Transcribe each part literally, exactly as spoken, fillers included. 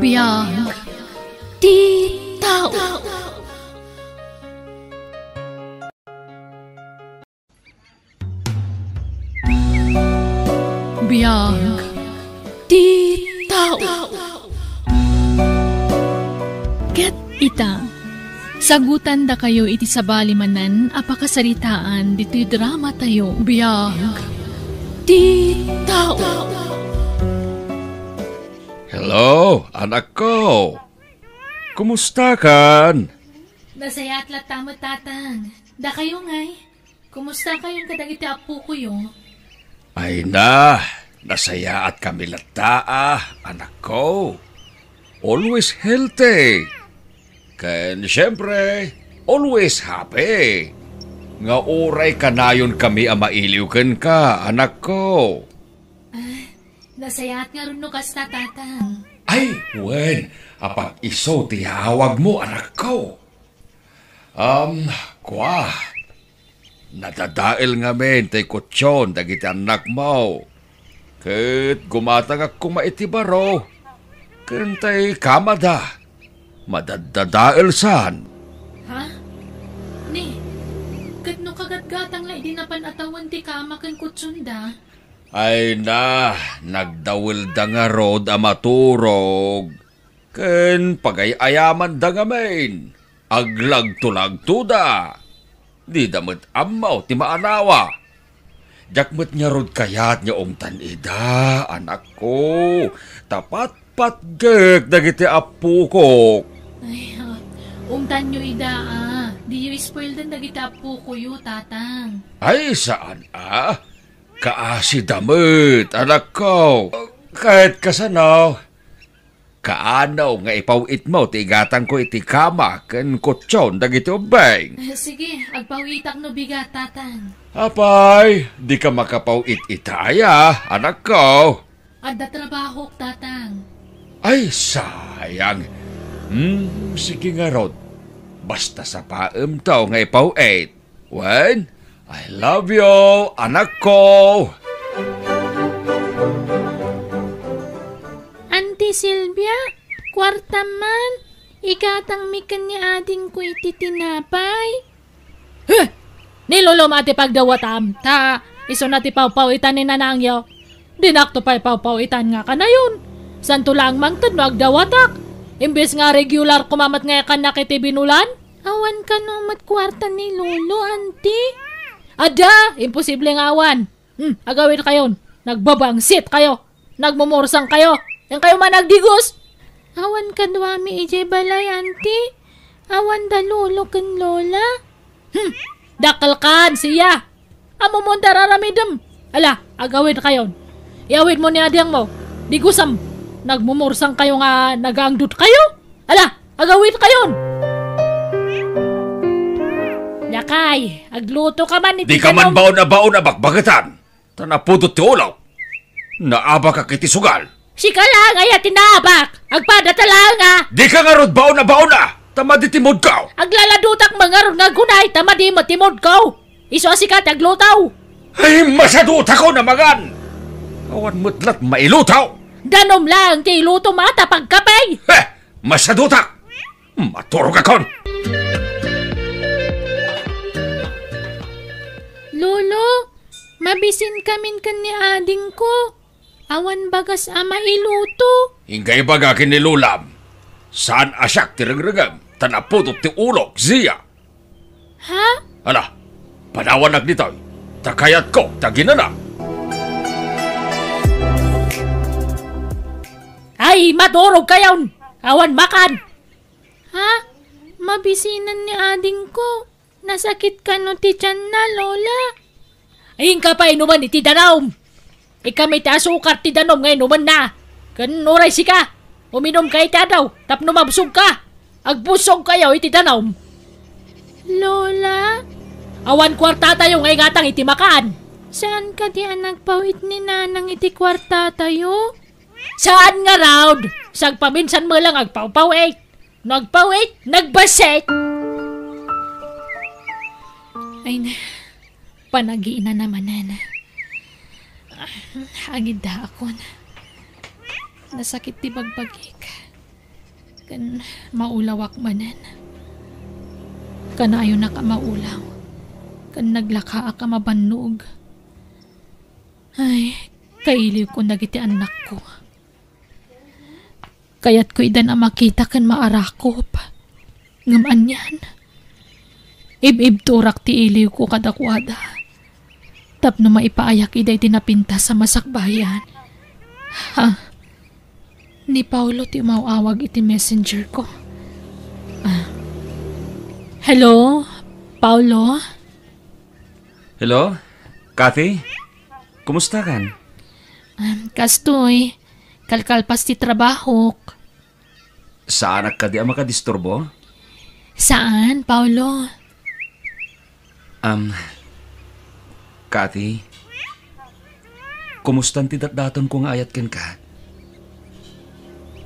Biag ti tao. Biag ti tao. Ket ita, sagutandakayo iti sabali manen a pakasaritaan ditoy dramatayo. Biag ti tao. Hello, anakko. Kumustakan? Nasayaat latta met, Tatang. Dakayo ngay? Kumusta kayon kadagiti appokoyo? Ay na, nasayaat kami latta, ah, anakko. Always healthy. Ken, siyempre, always happy. Nga uray kanayon kami a mailiw kenka, anakko. Ah, nasayaat ngarud no kasta, Tatang. Ay, wen, apag isu ti yaawagmo, anakko. Um, kua, nadadael ngamin tay kutsion dagiti annakmo. Ket gumatangak koma iti baro, ken tay kamada, madaddadael san. Ha? Ni, ket no kagatgatang la idi napan a tawen ti kama ken kutsionda? Ay na, nagdawelda ngarud a maturog. Ken pagay-ayamanda ngamin, aglagto-lagtoda. Dida met ammo ti maanawa. Diak met ngarud kayat nga ungtan ida, anakko. Ta patpatgek dagiti appokok. Ay, ah, ungtanyo ida, ah. Diyo ispoildan dagiti appokoyo, Tatang. Ay, saan, ah? Kaasida met, anakko. Ket kasano? Kaano nga ipaw-itmo ti igatangko iti kama ken kutsion dagiti ubbing? Eh, sige, agpaw-itak no bigat, Tatang. Apay, dika makapaw-it ita aya, anakko? Adda trabahok, Tatang. Ay, sayang. Hmm, sige ngarud. Basta sapaemto nga ipaw-it. Wen, I love you, anakko! Auntie Silvia, kuartam man, igatangmi ken ni adingko iti tinapay. Huh! Ni Lolo met ti pagdawatam, ta isuna ti pawpawitan ni nanangyo. Dinakto pay pawpawitan nga kanayon. Santo laeng mangted no agdawatak. Imbes nga regular koma met nga ikannak iti binulan. Awan kano met kuarta ni Lolo, Auntie? Adda! Imposible nga awan. Hmm, agawidkayon. Nagbabangsit kayo. Nagmumursang kayo. Yan kayo man nagdigos. Awan kaduami idiay balay, Auntie. Awan da Lolo ken Lola. Hmm, dakkelkan, siya. Ammom ti ar-aramidem. Ala, agawidkayon. Iawidmo ni adingmo. Digosem. Nagmumursang kayo nga nagaangdot kayo. Ala, agawidkayon. Lakay, aglutoka man iti danum. Dika man baon a baon a bakbaketan. Ta napudot ti ulok. Naabakak iti sugal. Sika laeng aya ti naabak. Agpadata laeng a. Dika ngarud baon a baon a. Ta madi ti moodko. Aglaladotak man ngarud nga agunay ta madi met ti moodko. Isu a sika ti agluto. Ay, masadutakon a mangan. Awan met la't mailuto. Danum laeng ti ilutom a ta pagkape. Heh, masadutak. Maturogakon. Lolo, mabisinkamin ken ni adingko. Awan bagas a mailuto. Inka ibaga ken ni Lolam. Saan a siak ti rengregem, ta napudot ti ulok, Zia. Ha? Ala, panawanak ditoy, ta kayatko ti aginana. Ay, maturogkayon! Awan makan! Ha? Mabisinan ni adingko. Nasakit kano ti tianna, Lola? Inka pay inumen iti danum. Ikam iti asukar ti danum nga inumenna. Ken uray sika, uminumka iti adaw tapno mabsogka. Agbusogkayo iti danum. Lola? Awan kuartatayo nga igatang iti makan. Saan kadi a nagpaw-it ni Nanang iti kuartatayo? Saan ngarud? Sagpaminsan met lang agpawpaw-it. No agpaw-it, nagbassit. Ay na, panagiinana manen. Agiddaakon. Nasakit ti bagbagik. Ken maulawak manen. Kanayonak a maulaw. Ken naglakaak a mabannog. Ay, kailiwko dagiti annakko. Kayatko idan a makita ken maarakop. Ngem anian? Ib-ibturak ti iliwko kadakuada. Tapno maipaayak ida iti napintas a masakbayan. Ha? Ni Paolo ti umaw-awag iti messenger ko. Ah. Hello, Paolo? Hello? Kathy? Kumusta kan? Ah, kastoy, kalkalpas ti trabahok. Saanak kadi a makadisturbo? Saan, Paolo? Am, Kathy, kumustan ti datdatonko nga ayat kenka?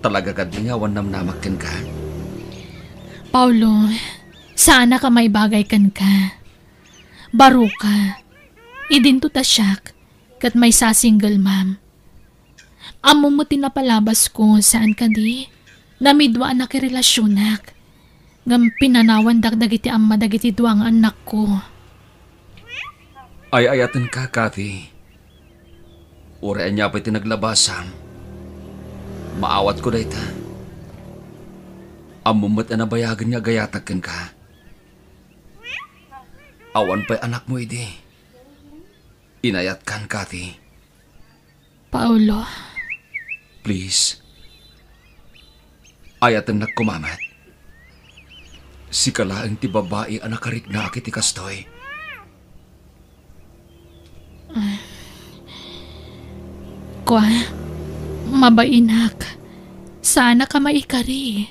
Talaga kadi nga awan namnamak kenka? Paolo, saanak a maibagay kenka. Baroka. Idinto ta siak, ket maysa a single mom. Ammom met ti napalabasko, saan kadi? Namidua a nakirelasionak. Ngem pinanawandak dagiti amma dagiti dua nga annakko. Ay-ayatenka, Kathy. Uray ania pay ti naglabasam, maawatko dayta. Ammom met a nabayagen nga agayatak kenka. Awan pay anakmo idi. Inayatkan, Kathy. Paolo. Please. Ayatennak koma met. Sika laeng ti babai a nakariknaak iti kastoy. Kua, mabainak. Saanak a maikari.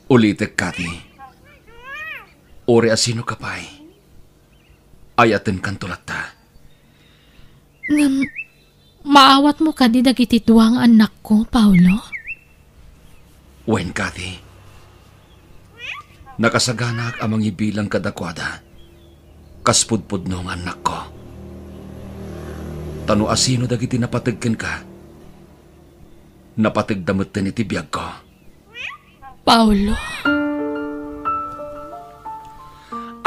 Ulitek, Kathy. Uray a sinoka pay, ayatenkanto latta. Ngem, maawatmo kadi dagiti dua nga annakko, Paolo? Wen, Kathy. Nakasaganaak a mangibilang kadakuada kas pudpudno nga annakko. Ta no asino dagiti napateg kenka, napategda metten iti biagko. Paolo.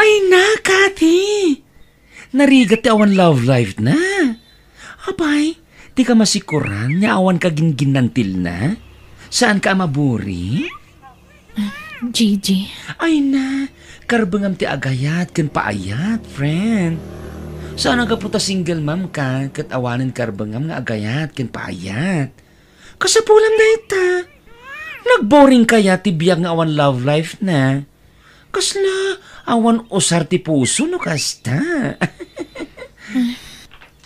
Ay na, Kathy! Narigat ti awan love life na. Apay, di ka masikoran nga awan ka ginginnantil na? Saan ka a maburi? Gigi. Ay na, karbengam ti agayat ken paayat, friend. Saan a gapu ta single mom ka ket awanen karbengam nga agayat ken paayat. Kasapulam dayta. Nagboring kaya ti biag nga awan love life na? Kasla awan usar ti puso no kasta?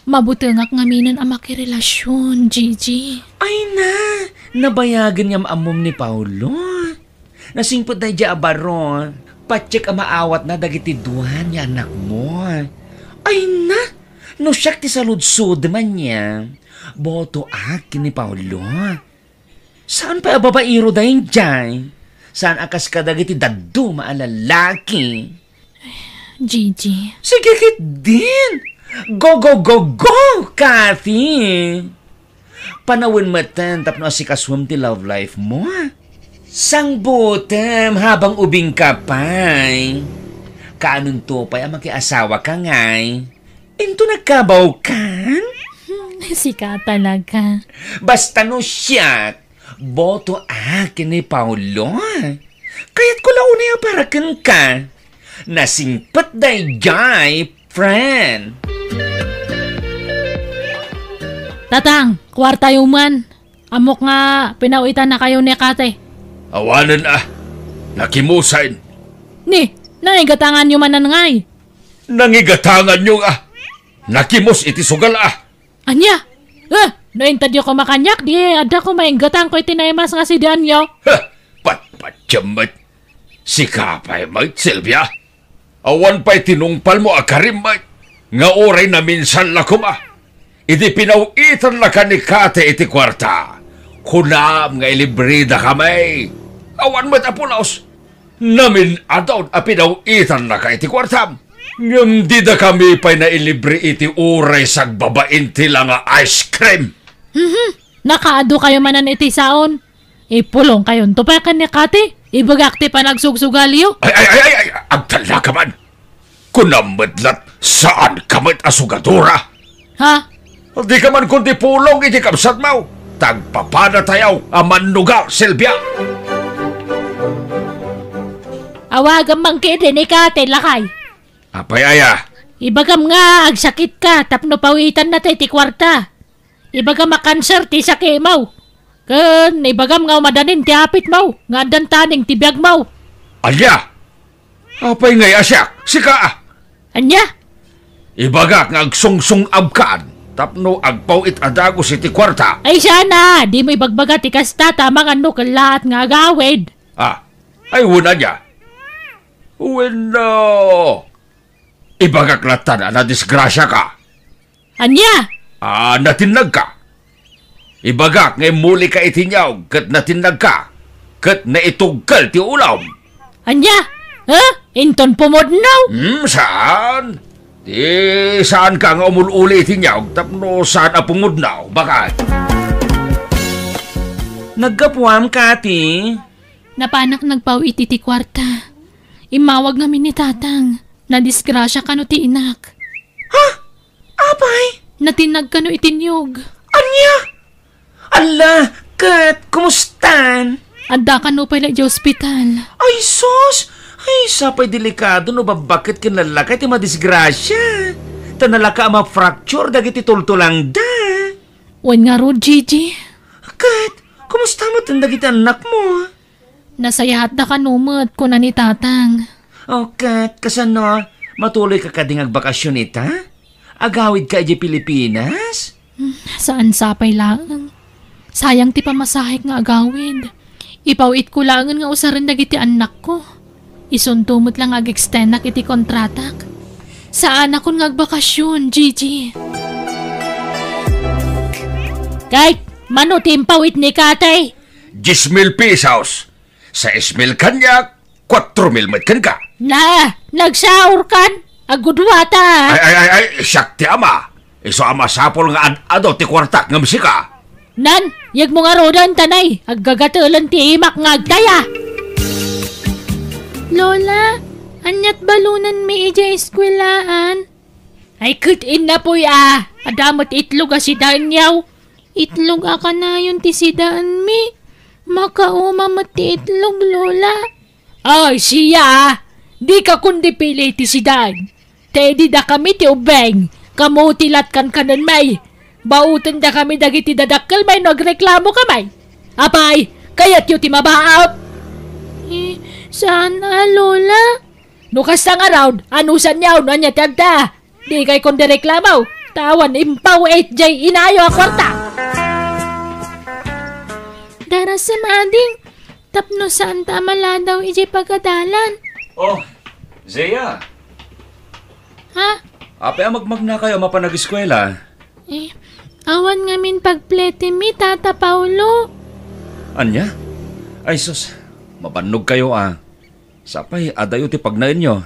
Mabutengak ngaminen a makirelasion, Gigi. Ay na, nabayagen nga maammom ni Paolo. Nasingpet daydiay a baro, patiek a maawatna dagiti dua nga annakmo. Ay na, no siak ti saludsodem ania, botoak ken ni Paolo. Saan pay a babaero daydiay? Saan a kas kadagiti dadduma a lalaki? Gigi. Sige ketdin! Go, go, go, go, Kathy! Panawen metten tapno asikasuem ti love life mo. Sangbutem habang ubing ka pay. Kaanonto pay a makiasawa ka ngay? Into nagkabawkan? Sika talaga. Basta no siak, botoak ken ni Paolo. Kayatko la unay a para kenka. Nasingpet daydiay, friend. Tatang, kuartayo man. Ammok nga pinaw-itannakayo ni Kate. Awanen a. Nakimusen. Ni, nangigatanganyo manen ngay. Nangigatanganyo nga. Nakimus iti sugal a. Ania? Eh, no intedyo koma kaniak, di adda koma inggatangko iti naimas nga sidianyo. Heh, patpatiem met. Sika pay met, Silvia. Awan pay tinungpalmo a karim met, nga uray naminsan la koma. Iti pinaw-itan la ka ni Kate iti kuarta, kunam nga ilibridakami. Awan met a pulos. Namin-adun a pinaw-itannaka iti kuartam. Ngem didakami pay nailibre iti uray sagbabain ti la nga ice cream. Mhm. Nakaadu kayo manen iti saon. Ipulongkayonto pay ken ni Kati. Ibagak ti panagsugsugalyo. Ay, ay, ay, ay, ay, agtallaka man. Kunam met lat, saanka met a sugadora. Ha? Dika man kundi pulong iti kabsatmo. Tagpapanatayaw a mannugal, Silvia. Awagam man ketdi ni Kati, lakay. Apay aya? Ibagam nga agsakitka tapno pawitanna ti kuarta. Ibagam a kanser ti sakimo. Ken ibagam nga umadanin ti apitmo, nga addan taning ti biagmo. Ania? Apay ngay a siak? Sika a? Ania? Ibagak nga agsungsung-abkan tapno agpaw-it a dagus iti kuarta. Ay sana, dimo ibagbaga ti kasta ta amangan no kellaat nga agawid. Ah, ay wen ania? Wenno, ibagak lattan a nadisgrasiaka. Ania? Ah, natinnagka. Ibagak nga immulika iti nyaw ket natinnagka, ket naitugkel ti ulam. Ania? Ha? Inton pumudno? Hmm, saan? Ti saanka nga umul-uli iti nyaw tapno saan a pumudno, baket. Naggapuam, Kati? Napanak nagpaw-it iti kuarta. Immawag ngamin ni Tatang. Nadisgrasia kano ti inak. Ha? Apay? Natinnag kano iti niyog. Ania? Alla, ket kumustan? Adda kano pay la idiay ospital. Ay, sus! Ay, sapay delikado no babbaket ken lallakay ti madisgrasia. Ta nalaka a ma-fracture dagiti tultulangda. Wen ngarud, Gigi. Ket, kumusta met dagiti annakmo? Nasayaatda kano met, kuna ni Tatang. O ket, kasano? Matuloyka kadi nga agbakasyon ita? Agawidka idiay Pilipinas? Hmm, saan sapay laeng. Sayang ti pamasahek nga agawid. Ipaw-itko laengen nga usaren dagiti annakko. Isunto met la nga ag-extendak iti kontratak. Saanakon nga agbakasyon, Gigi. Kay, mano ti impaw-it ni Katay? Diez mil pesos. Sais mil kaniak, kuatro mil met kenka. Na, nagsaurkan? Agudwata. Ay, ay, ay, ay, siak ti ama. Isu a masapul nga ad-adu ti kuartak ngem sika. Nan, yegmo ngaruden, tanay, aggagatelen ti imak nga agtaya. Lola, aniat balonenmi idiay eskuelaan? Ay, ket innapoy a, adda met itlog a sidaenyo. Itlog a kanayon ti sidaenmi. Makauma met ti itlog, Lola. Ay, siya, a. Dika kundi pili ti sidaen. Ta idi dakami ti ubbing, kamo ti latkan kanenmi. Bautendakami dagiti dadakkelmi no agreklamokamay. Apay, kayatyo ti mabaak? Eh, saan a, Lola. No kasta ngarud, anusanyo no ania ti adda? Dikay kundi reklamo, ta awan impaw-it jay inayo a kuarta. Darasem, ading, tapno saanta a maladaw idiay pagadalan. Oh, Zia. Ha? Apay a magmagnakayo a mapan ageskuela? Eh, awan ngamin pagpletimi, Tata Paolo. Ania? Ay sus, mabannogkayo a. Sapay adayo ti pagnaenyo.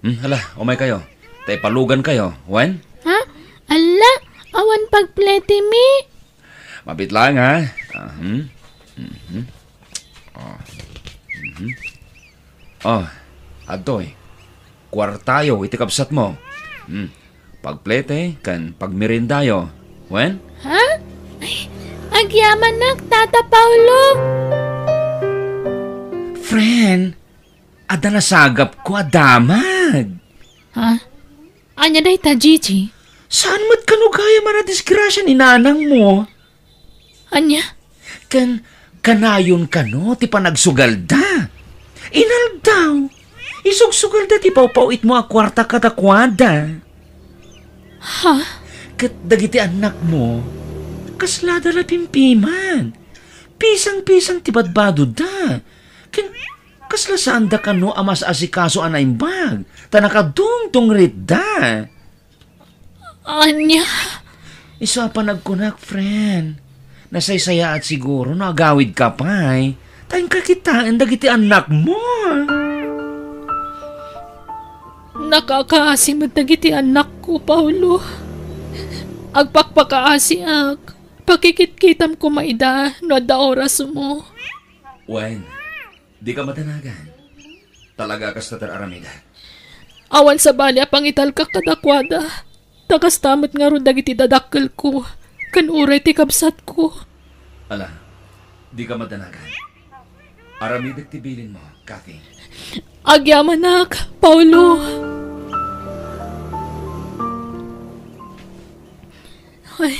Hmm, hala, umaykayo. Ta ipalugankayo, wen? Ha? Alla, awan pagpletimi. Mabit lang, ha? Ahum. Mhm. Oh. Mhm. Oh, adtoy. Kuartayo iti kabsatmo. Hmm. Pagplete ken pagmeriendayo. Wen? Ha? Ay, agyamanak, Tata Paolo. Friend, adda nasagapko a damag. Ha? Ania dayta, Gigi? Saan met kano gayam a nadisgrasia ni nanangmo? Ania? Ken kanayon kano ti panagsugalda. Inaldaw, isugsugalda ti pawpaw-itmo a kuarta kadakuada. Ha? Ket dagiti annakmo, kaslada la pimpiman. Pisang-pisang ti badbadoda. Ken kasla saanda kano a mas-asikaso a naimbag, ta nakadungdungritda. Ania? Isu a panagkunak, friend. Nasaysayaat siguro no agawidka pay. Ta inka kitaen dagiti annakmo. Nakaakaasi met dagiti annakko, Paolo. Agpakpakaasiak. Pakikitkitam koma ida no adda orasmo. Wen, dika madanagan. Talaga kasta ti ar-aramidek. Awan sabali a pangitalkak kadakuada. Ta kasta met ngarud dagiti dadakkelko, ken uray ti kabsatko. Ala, dika madanagan. Aramidek ti bilinmo, Kathy. Agyamanak, Paolo. Ay,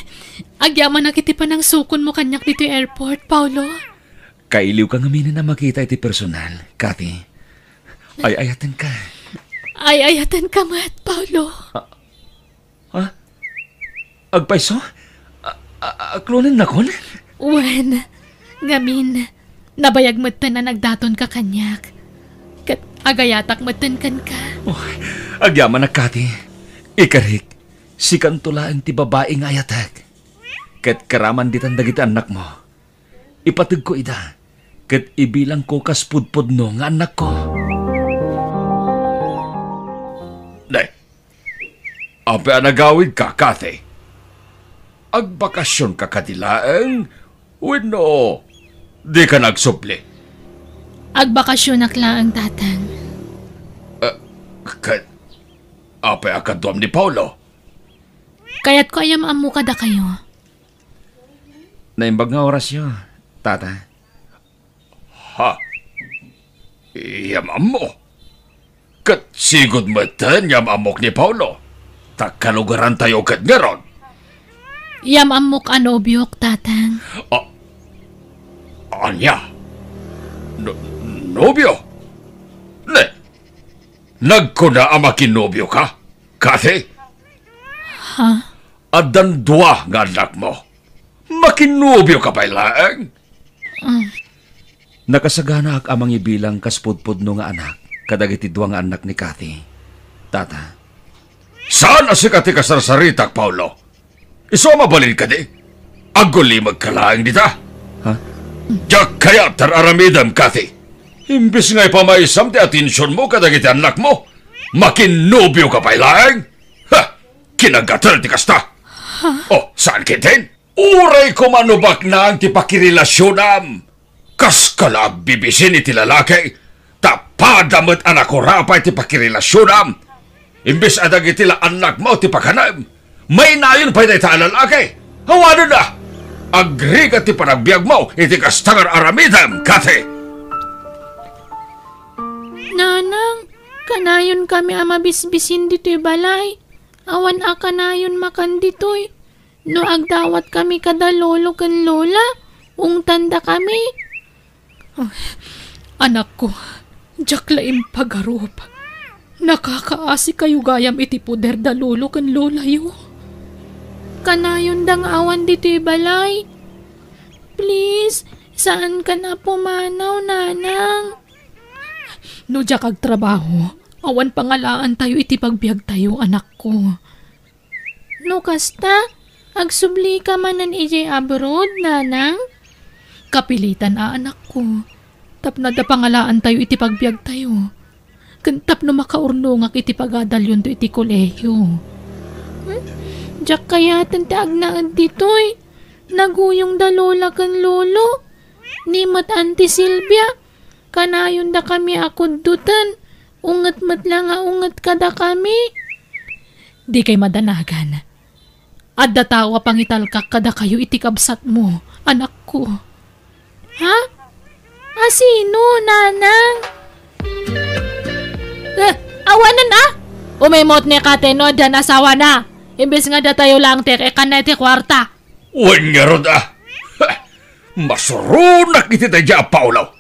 agyamanak iti panangsukonmo kaniak ditoy airport, Paolo. Kailiwka ngaminen a makita iti personal, Kathy. Ay-ayatenka. Ay-ayatenka met, Paolo. Ah, Ha? Agpayso? A-, a-, aklonennakon? Wen, ngamin, nabayag metten a nagdatonka kaniak. Ket agayatak metten kenka. Oh, agyamanak, Kathy. Ikarik, sikanto laeng ti babai nga ayatek. Ket karaman ditan dagiti annakmo. Ipategko ida, ket ibilangko kas pudpudno nga annakko. Ne, apay a nagawidka, Kathy? Agbakasionka kadi laeng wenno dika nagsubli? Agbakasionak laeng, Tatang. Eh, ket apay a kaduam ni Paolo? Kayatko a yam-ammo kadakayo. Naimbag nga orasyo, Tata. Ha? Yam-ammo? Ket sigud metten yam-ammok ni Paolo, ta kalugarantayo ket ngarud. Yam-ammok a nobiok, Tatang. A-, ania? No-, nobio? Ne, nagkuna a makinobioka, Kathy? Ha? Addan dua nga annakmo. Makinobioka pay laeng? Mm. Nakasaganaak a mangibilang kas pudpudno nga anak kadagiti dua nga annak ni Kathy, Tata. Saan a sika ti kasarsaritak, Paolo? Isu a mabalin kadi? Agulimekka laeng dita? Ha? Diak kayat ti ar-aramidem, Kathy. Imbes nga ipamaysam ti atensionmo kadagiti annakmo, makinobioka pay laeng? Ha! Kinagatel ti kasta! Ha? Oh, saan ketdin? Uray koma no baknang ti pakirelasionam, kaska la agbibisin iti lalaki, ta pada met a nakurapay ti pakirelasionam. Imbes a dagiti la annakmo ti pakanem, mainayon pay dayta a lalaki. Awanen a! Agrigat ti panagbiagmo iti kasta nga ar-aramidem, Kathy! Nanang, kanayonkami a mabisbisin ditoy balay. Awan a kanayon makan ditoy. No agdawatkami kada lolo ken lola, ungtandakami. Ay, anakko, diak la impagarup. Nakakaasikayo gayam iti poder da lolo ken lolayo. Kanayonda nga awan ditoy balay. Please, saankan a pumanaw, Nanang. No diak agtrabaho, awan pangalaantayo iti pagbiagtayo, anakko. No kasta, agsublika manen idiay abroad, Nanang? Kapilitan a, anakko. Tapno adda pangalaantayo iti pagbiagtayo. Ken tapno makaurnongak iti pagadalyonto iti kolehiyo. Hmm? Diak kayaten ti agnaed ditoy. Naguyongda lola ken lolo. Ni met Auntie Silvia. Kanayondakami a kuddoten, unget met la nga unget kadakami. Dikay madanagan. Adda tao a pangitalkak kadakayo iti kabsatmo, anakko. Ha? A sino, Nanang? Eh, awanen a? Umimut ni Kate no addan asawana. Imbes nga datayo laeng ti ikkanna iti kuarta. Wen ngarud a? Masuronak iti daydiay a Paolo.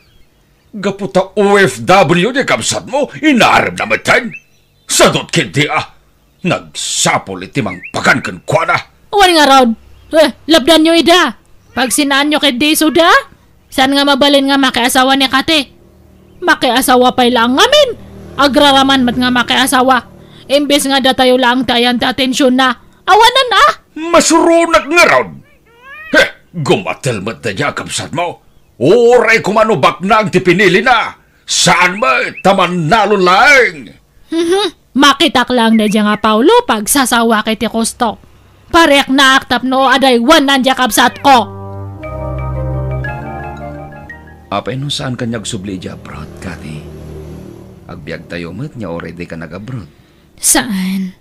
Gapu ta O F W ti kabsatmo, inarem na metten. Sadot ketdi a, nagsapul iti mangpagan kenkuana. Wen ngarud, eh, lapdanyo ida. Pagsinaanyo ketdi isuda. Saan nga mabalin nga makiasawa ni Kati? Makiasawa pay laeng ngamin. Agraraman met nga makiasawa. Imbes nga datayo laeng ti ayan ti atensionna. Awanen a? Masuronak ngarud. Heh, gumatel met daydiay a kabsatmo. Uray koma no baknang ti pinilina, saan met ta mannalon laeng. Mhm. Makitak laeng daydiay nga Paolo pagsasawak iti kusto. Pariknaak tapno adaywanan diay kabsatko. Apay no saan ka nga agsubli idiay abroad, Kathy? Agbiagtayo met nga uray dika nag-abroad. Saan.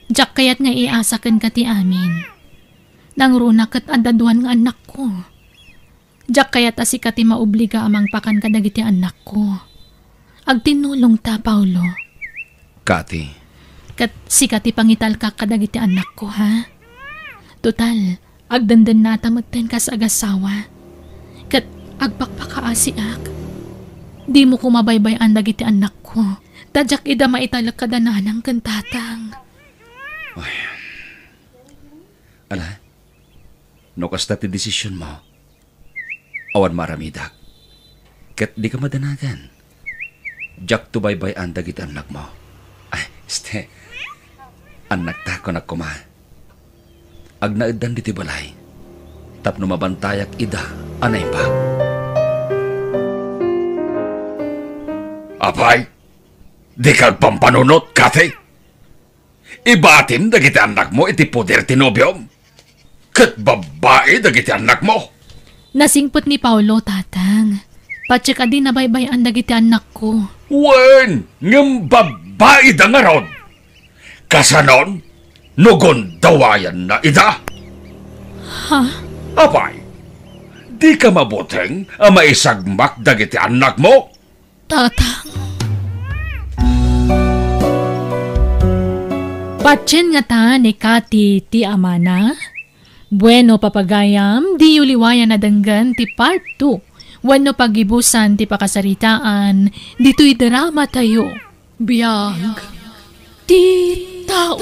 Diak kayat nga iasa kenka ti amin. Nangruna ket adda duan nga annakko. Diak kayat a sika ti maobliga a mangpakan kadagiti annakko. Agtinnulongta, Paolo. Kathy. Ket sika ti pangitalkak kadagiti annakko, ha? Total, agdendennata metten kas agassawa. Ket agpakpakaasiak. Dimo koma baybay-an dagiti annakko. Ta diak ida maitalek kada nanang ken tatang. Ay. Ala, no kasta ti desisionmo, awan maaramidak. Ket dika madanagan. Diakto baybay-an dagiti annakmo. Ay, este. Annakta, kunak koma. Agnaeddan ditoy balay. Tapno mabantayak ida a naimbag. Apay, dika agpampanunot, Kathy? Ibatim dagiti annakmo iti poder ti nobiom. Ket babbai dagiti annakmo. Nasingpet ni Paolo, Tatang. Patiek a di nabaybay-an dagiti annakko. Wen, ngem babbaida ngarud. Kasanon, no gundawayanna ida? Ha? Apay, dika mabuteng a maisagmak dagiti annakmo? Tatang. Patien ngata ni Kati ti amana? Bueno, papagayam, diyo liwayan a denggen ti part two wenno paggibusan ti pakasaritaan ditoy drama tayo. Biag ti tao.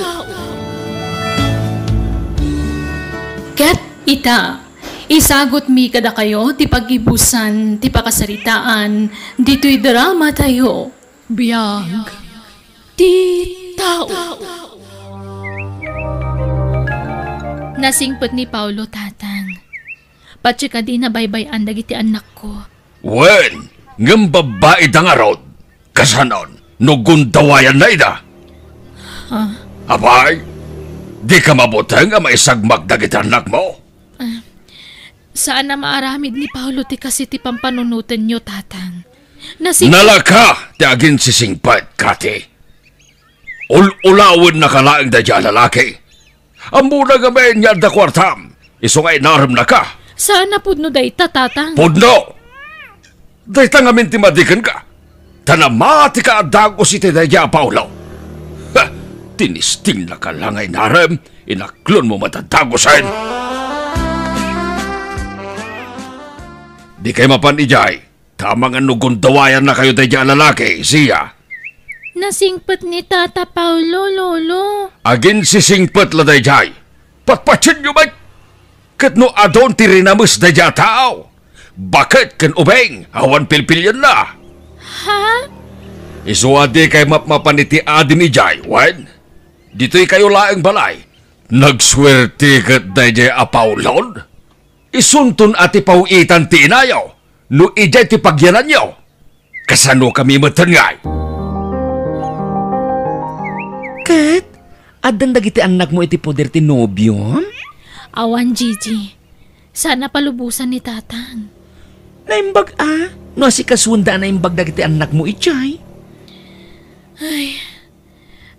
Ket ita, isagutmi kadakayo ti paggibusan ti pakasaritaan ditoy drama tayo. Biag ti tao. Nasingpet ni Paolo, Tatang. Patien a di nabaybay-an dagiti annakko. Wen, ngem babbaida ngarud. Kasanon, no gundawayanna ida? Ha? Apay, dika mabuteng a maisagmak dagiti annakmo? Ah, saan a maaramid ni Paolo ti kaasi ti pampanunotenyo, Tatang. Nasing- Nalaka ti aginsisingpet, Kati. Ul-ulawennaka laeng daydiay a lalaki. Ammona ngamin nga adda kuartam, isu nga inaremnaka. Saan a pudno dayta, Tatang. Pudno! Dayta ngamin ti madi kenka. Ta namatika a dagus iti daydiay a Paolo. Ha! Tinistingnaka la nga inarem, inaklonmo met a dagusen. Dikay mapan idiay. Ta amangan no gundawayannakayo daydiay a lalaki, siya. Nasingpet ni Tata Paolo, Lolo. Aginsisingpet la daydiay. Patpatienyo met. Ket no adun ti rinames daydiay a tao, baket ken ubing, awan pilpilienna. Ha? Isu a dikay mapmapan iti adim idiay, wen? Ditoykayo laeng balay. Nagsuerte ket daydiay a Paolon? Isunton a ti paw-itan ti inayo, no idiay ti pagyananyo. Kasanokami metten ngay? Ket, addan dagiti annakmo iti poder ti nobiom? Awan, Gigi. Saan a palubosan ni Tatang. Naimbag a, no asikasuenda a naimbag dagiti annakmo idiay. Ay,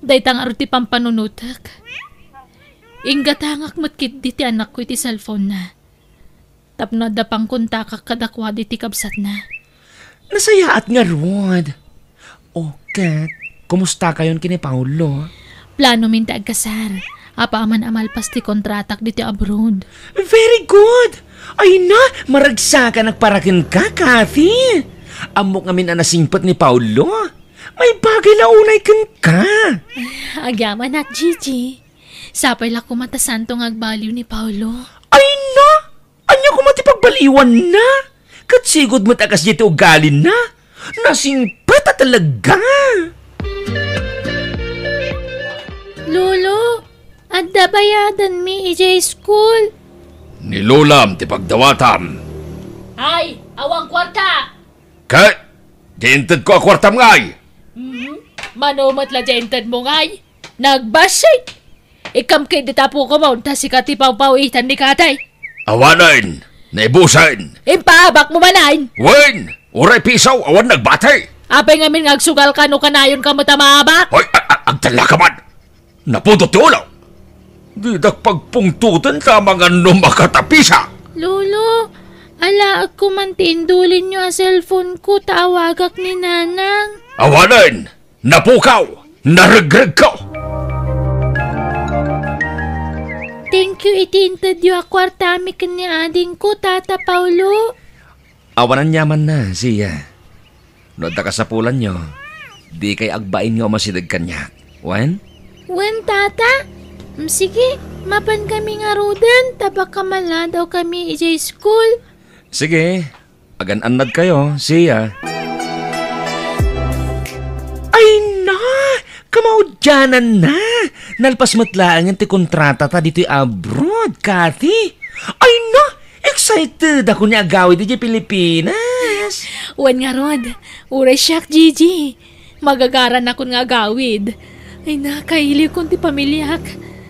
dayta ngarud ti pampanunotek. Inggatangak met ketdi ti anakko iti cellphone-na. Tapno adda pangkontakak kadakuada iti kabsatna. Nasayaat ngarud. O, ket, kumustakayon ken ni Paolo? Planomin ti agkasar, apaman a malpas ti kontratak ditoy abroad. Very good! Ay na, maragsakanak para kenka, Kathy. Ammok ngamin a nasingpet ni Paolo. Maibagay la unay kenka. Agyamanak, Gigi. Sapay la koma ta saanto nga agbaliw ni Paolo. Ay na! Ania koma ti pagbaliwanna? Ket sigud met a kasdiay ti ugalina. Nasingpet a talaga. Lolo, adda bayadanmi idiay school. Ni Lolam ti pagdawatam. Ay, awan kuarta. Ket, diay intedko a kuartam ngay? Mhm. Mano met la diay intedmo ngay? Nagbassit! Ikkam ketdi ti apokom ta sika ti pawpawitan ni Katay. Awanen, Naibusen! Impaabakmo manen! Wen! Uray piso, awan nagbati! Apay ngamin nga agsugalka no kanayonka met a maabak? Hoy, a-, a-, agtella ka man! Napudot ti ulo! Didak pagpungtoten ta mangan no makatapisak! Lolo, alaekko man ti indulinyo a cellphone ko ta awagak ni Nanang. Awanen! Napukaw! Naregregko! Thank you iti intedyo a kuartami ken ni adingko, Tata Paulo. Awan aniamanna, Sia. No adda kasapulanyo, dikay agbain nga umasideg kaniak. Wen? Wen, Tata. Mm, sige, mapankami ngaruden, ta baka maladawkami idiay school. Sige, agan-annadkayo, Sia. Ay na! Kamaudiananna! Nalpas met laengen ti kontratata ditoy abroad, Kathy. Ay na! Excited ako ni agawid idiay Pilipinas! Wen ngarud, uray siak, Gigi. Magagaranakon nga agawid. Ay na, kailiwkon ti pamiliak.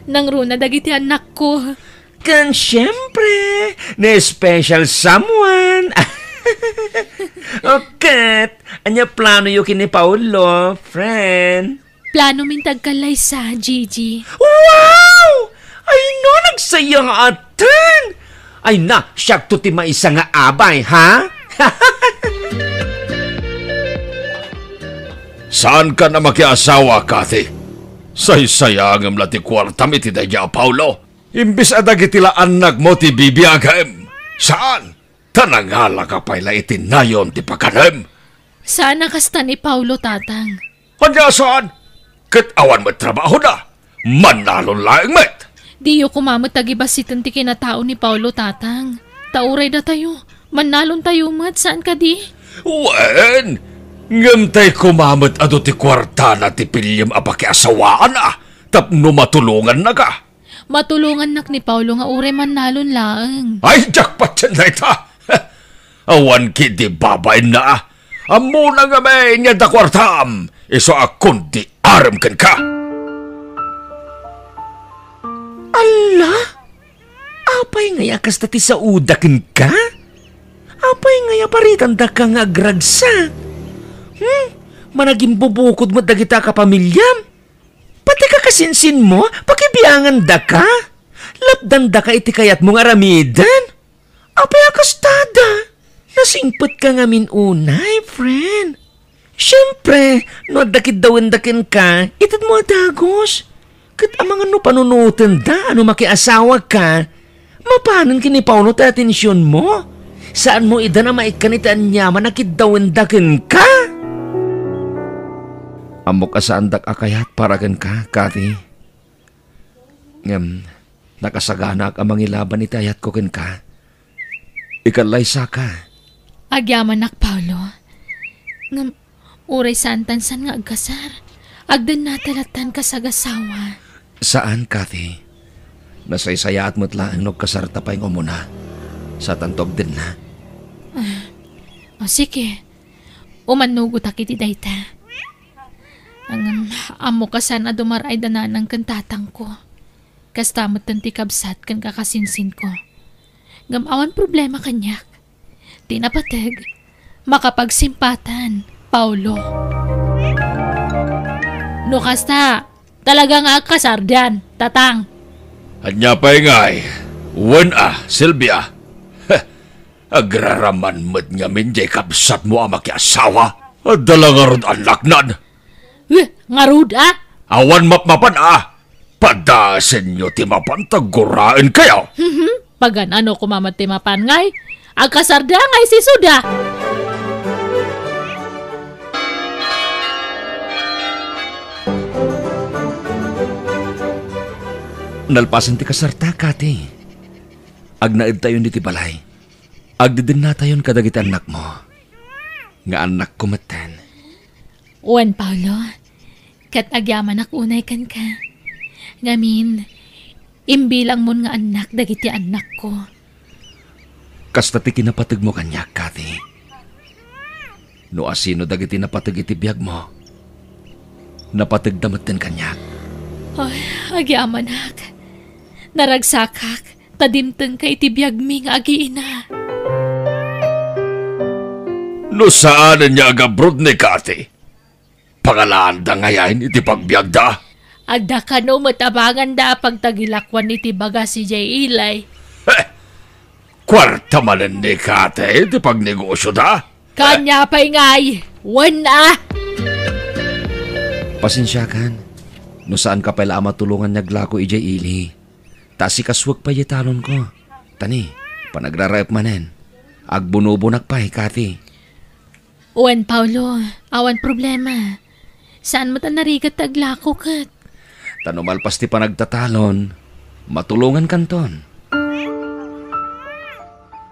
Nangruna dagiti annakko. Ken siempre, ni special someone. O ket, ania planoyo ken ni Paolo, friend? Planomin ti agkallaysa, Gigi. Wow! Ay na, nagsayaaten! Ay na, siakto ti maysa nga abay, ha? Saankan a makiasawa, Kathy? Saysayangem la ti kuartam iti daydiay a Paolo. Imbes a dagiti la annakmo ti bibiagem. Saan? Ta nangalaka pay la iti nayon ti pakanem. Saan a kasta ni Paolo, Tatang. Ania saan? Ket awan met trabahona. Mannalon laeng met. Diyo koma met agibassiten ti kinatao ni Paolo, Tatang. Ta uray datayo, mannalontayo met, saan kadi? Wen, ngem tay koma met adu ti kuartana ti piliem a pakiasawaanna tapno matulongannaka. Matulongannak ni Paolo nga uray mannalon laeng. Ay, jackpot yan dayta! Awan ketdi babainna, a. Ammona ngamin nga adda kuartam, isu a kundi arem kenka. Alla? Apay ngay a kasta ti saoda kenka? Apay ngay a paritandaka nga agragsak? Hmm? Managimbubukud met dagita a kapamiliam? Pati kakasinsinmo, pakibiangandaka? Lapdandaka iti kayatmo nga aramiden? Apay a kastada? Nasingpetka ngamin unay, friend. Siempre, no adda kiddawenda kenka, itedmo a dagus. Ket amangan no panunotenda a no makiasawaka, mapanen ken ni Paolo ti atensionmo. Saanmo idan a maikkan iti aniaman a kiddawenda kenka. Ammok a saandak a kayat para kenka, Kathy. Ngem, nakasaganaak a mangilaban iti ayatko kenka. Ikallaysaka. Agyamanak, Paolo. Ngem, uray saantan san nga agkasar, agdennata lattan kas agasawa. Saan, Kathy. Nasaysayaat met laeng no agkasarta pay nga umuna. Satanto agdenna. Ah, o, sige. Umannugotak iti dayta. Ngem, ammok a saan a dumar-ay da nanang ken tatangko. Kasta metten ti kabsat ken kakasinsinko. Ngem awan problema kaniak. Ti napateg, makapagsimpatan, Paolo. No kasta, talaga nga agkasardan, Tatang. Ania pay ngay? Wen a, Silvia. Heh, agraraman met ngamin diay kabsatmo a makiasawa. Adda la ngarud annaknan. Eh, ngarud a? Awan mapmapan a. Padasenyo ti mapan ta guraenkayo. Mhm. Pagan-ano koma met ti mapan ngay? Agkasarda ngay sisuda. Nalpasen ti kasarta, Kathy. Agnaedtayon iti balay. Agdedennatayon kadagiti annakmo. Nga annakko metten. Wen, Paolo, ket agyamanak unay kenka. Ngamin, imbilangmon nga annak dagiti annakko. Kasta ti kinapategmo kaniak, Kathy. No asino dagiti napateg iti biagmo, napategda metten kaniak. Ay, agyamanak. Naragsakak, ta dimtengka iti biagmi nga agiina. No saan ania a gabrod ni Kati, pangalaanda ngayen iti pagbiagda? Adda kano met a banganda a pagtagilakuan iti bagas idiay Eli. Eh, kuarta manen ni Kati ti pagnegosioda? Kania pay ngay, wen a! Pasensiakan, no saanka pay la a matulongan nga aglako idiay Eli. Ta asikasuek pay diay talonko. Tani, panagraraep manen. Agbunobonak pay, Kati. Wen, Paulo, awan problema. Saan met a narigat ti aglako ket. Ta no malpas ti panagtatalon, matulongankanton.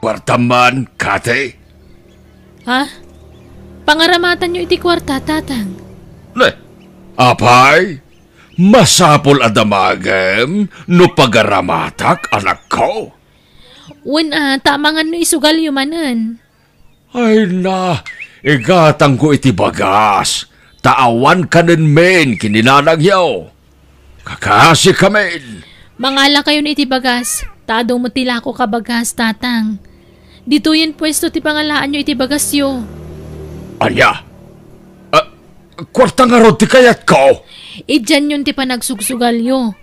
Kuartam man, Kati? Ha? Pangaramatanyo iti kuarta, Tatang. Ne, apay, masapul a damagem no pagaramatak, anakko. Wen a, ta amangan no isugalyo manen. Ay na, igatangko iti bagas, ta awan kanen men ken ni nanangyo. Kakasikamin. Mangalakayon iti bagas, ta adu met ti lakok a bagas, Tatang. Ditoyen puesto ti pangalaanyo iti bagasyo. Ania? Ah, kuarta ngarud ti kayatko? Idianyon ti panagsugsugalyo.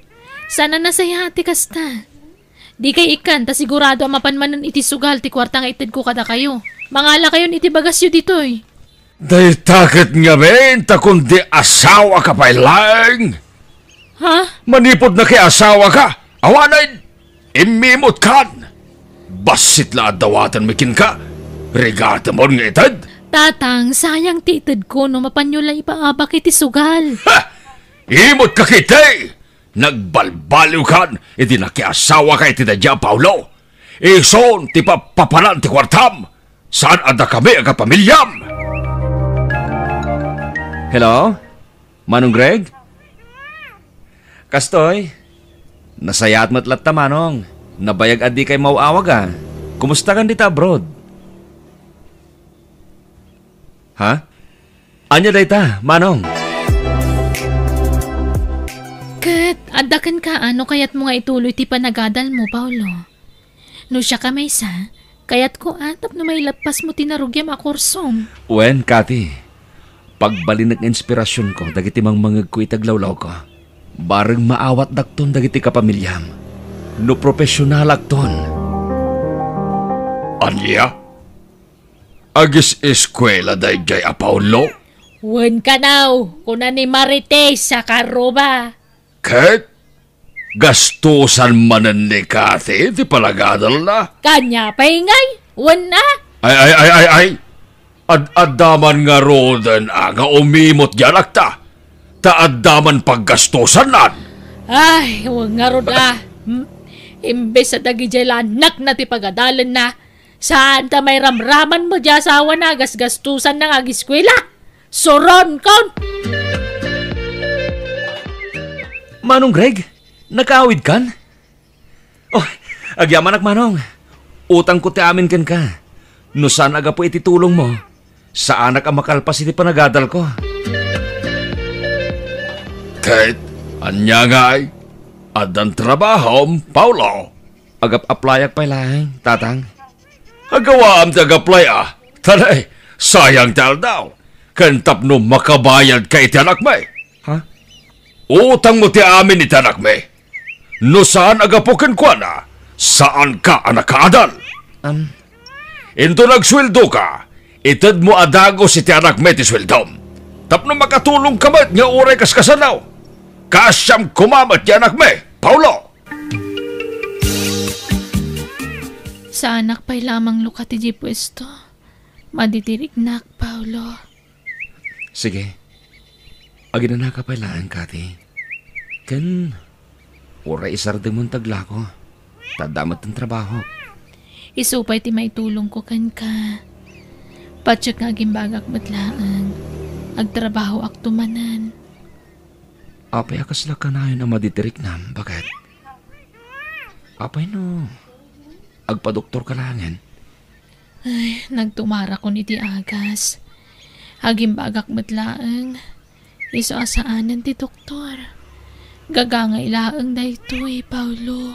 Saan a nasayaat ti kasta. Dikay ikkan, ta sigurado a mapan manen iti sugal ti kuarta nga itedko kadakayo. Mangalakayon iti bagasyo ditoy. Dayta ket ngamin ta kundi asawaka pay laeng. Ha? Manipud nakiasawaka, awanen, immimutkan. Bassit la a dawatenmi kenka, rigatemon nga ited. Tatang, sayang ti itedko no mapanyo la ipaabak iti sugal. Ha! Imutka ketdi! Nagbalbaliwkan idi nakiasawaka iti daydiay a Paulo. Isun ti papapanan ti kuartam. Saan a dakami a kapamiliam. Hello? Manong Greg? Kastoy? Nasayaat met latta, Manong. Nabayag a dikay maw-awag, a. Kumustakan dita abroad? Ha? Ania dayta, Manong? Ket adda kenka a no kayatmo nga ituloy ti panagadalmo, Paulo? No siak a maysa, kayatko a tapno mailappasmo ti narugiam a kursom. Wen, Kati, pagbalinek nga inspirasionko dagiti mangmangegko iti aglawlawko. Bareng maawatdakton dagiti kapamiliam no profesionalakton. Ania? Agis-eskuela daydiay a Paulo? Wen kanaw, kuna ni Marites a Karuba. Ket gastusan manen ni Kati ti panagadalna? Kania pay ngay? Wen a? Ay, ay, ay, ay, ay! Ad-adda man ngaruden a nga umimot diay anakta, ta adda man paggastusannan. Ay, wen ngarud a. Hmm? Imbes a dagidiay la anakna ti pagadalenna, saan ta mairamraman met diay asawana a gasgastusanna nga agiskuela? Suronkon! Manong Greg, nakaawidkan? Oh, agyamanak, Manong. Utangko ti amin kenka. No saan a gapu iti tulongmo, saanak a makalpas iti panagadalko. Ket, ania ngay? Addan trabahom, Paulo? Agap-aplayak pay laeng, Tatang. Agawaam ti agaplay a. Tanay, sayang ti aldaw. Ken tapno makabayadka iti anakmi. Ha? Utangmo ti amin iti anakmi. No saan a gapu kenkuana, saanka a nakaadal. Am. Inton agsueldoka, itedmo a dagus iti anakmi ti sueldom. Tapno makatulongka met nga uray kaskasano. Kaasiam koma met ti anakmi, Paulo. Saanak pay la a manglukat idiay puesto. Madidirignak, Paulo. Sige. Aginanaka pay laeng, Kati. Ken, uray isardengmon ti aglako. Ta adda met ti trabahok. Isu pay ti maitulongko kenka. Patiek nga agimbagak met laeng. Agtrabahoakto manen. Apay a kasla kanayon a madidirignak, baket? Apay no agpadoktorka laengen? Ay, nagtumarakon iti agas. Agimbagak met laeng. Isu a saanen ti doktor. Gagangay laeng daytoy, Paulo.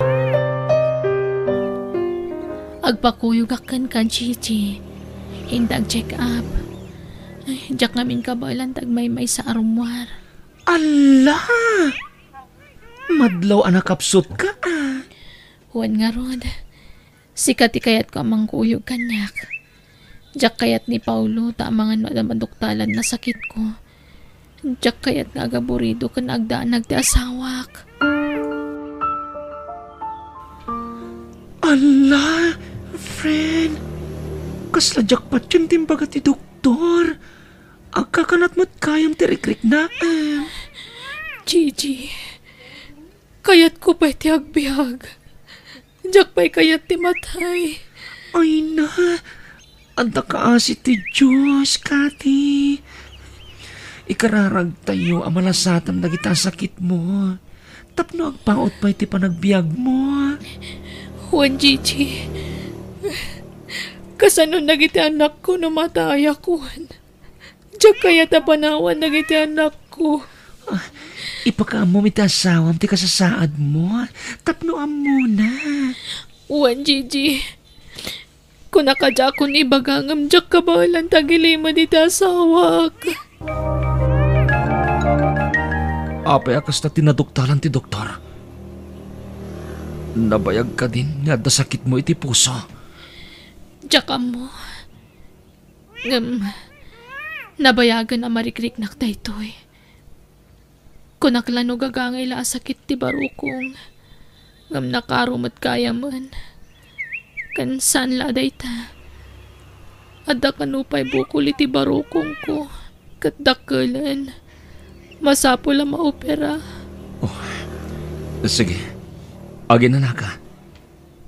Agpakuyogak kenka, Gigi. Inta ag-check up. Ay, diak ngamin kabaelan ta agmaymaysa a rummuar. Alla! Madlaw a nakapsutka, a. Wen ngarud, sika ti kayatko a mangkuyog kaniak. Diak kayat ni Paolo ta amangan no adda maduktalan a sakitko. Diak kayat nga agaburido ken agdanag ti asawak. Alla, friend! Kasla diak patien ti imbaga ti doktor. Agkakanat met gayam ti rikriknaem. Gigi, kayatko pay ti agbiag. Diak pay kayat ti matay. Ay na, adda kaasi ti Dios, Kati. Ikararagtayo a malasatem dagita sakitmo tapno agpaut pay ti panagbiagmo. Wen, Gigi, kasano dagiti anakko no matayakon? Diak kayat a panawan dagiti anakko. Ah, ipakaammom iti asawam ti kasasaadmo tapno ammona. Wen, Gigi. Kunak a diakon ibaga ngem diak kabaelan ta agilimed iti asawak. Apay a kasta ti naduktalan ti doktor? Nabayag kadin nga adda sakitmo iti puso? Diak ammo. Ngem nabayagen a marikriknak daytoy. Kunak la no gagangay la a sakit ti barukong, ngem nakaro met gayamen. Ken saan la a dayta, adda kano pay bukol iti barukongko, ket dakkelen. Masapul a maopera. Oh, sige. Aginanaka.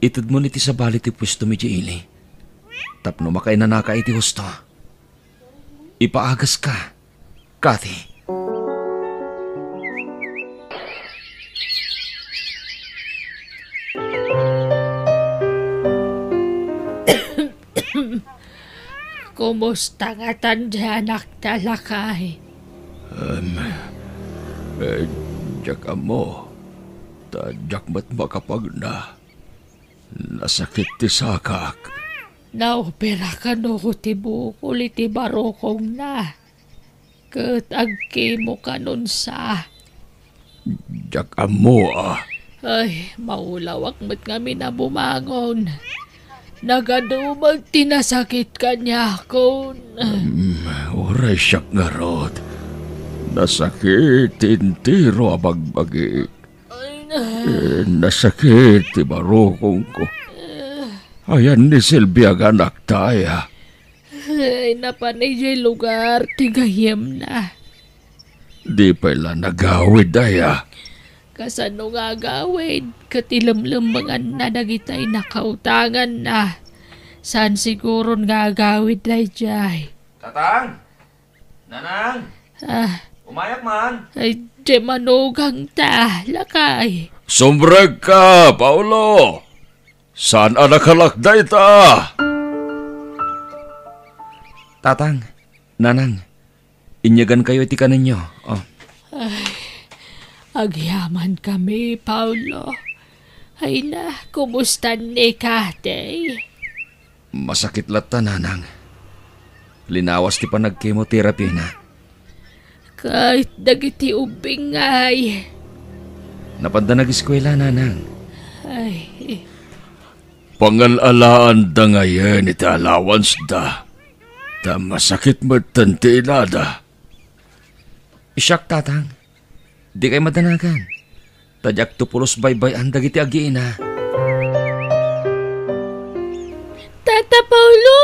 Itedmon iti sabali ti puestom idiay ili. Tapno makainanaka iti husto. Ipaagaska, Kati. Kumusta ngatan ti anakta, lakay? Em, eh, diak ammo. Ta diak met makapagna. Nasakit ti sakak. Naopera kano ti bukol iti barukongna. Ket agkemo kanon sa. Diak ammo a. Ay, maulawak met ngamin a bumangon. Nagaduman ti nasakit kaniakon. Em, uray siak ngarud. Nasakit ti entero a bagbagik. Eh, nasakit ti barukongko. Ayan ni Silvia nga anakta, aya? Ay, napan idiay lugar ti gayyemna. Di pay la nagawid, aya? Kasano nga agawid? Ket ilemlemmenganna dagitay nakautanganna. Saan siguron nga agawid daydiay? Tatang! Nanang! Ah. Umayak man! Ay, di manugang ta, lakay. Sumrekka, Paolo! Saan a nakalak dayta? Tatang, Nanang, inyagankayo iti kanenyo. Oh. Ay, agyamankami, Paolo. Ay na, kumusta ni Katey? Masakit latta, Nanang. Linawas ti panagkemoterapiana. Ket dagiti ubbing ngay? Napanda nagiskuela, Nanang. Ay. Pangal-alaanda ngayen iti allowanceda. Ta masakit metten ti inada. Siak, Tatang. Dikay madanagan. Ta diakto pulos baybay-an dagiti agiina. Tata Paolo,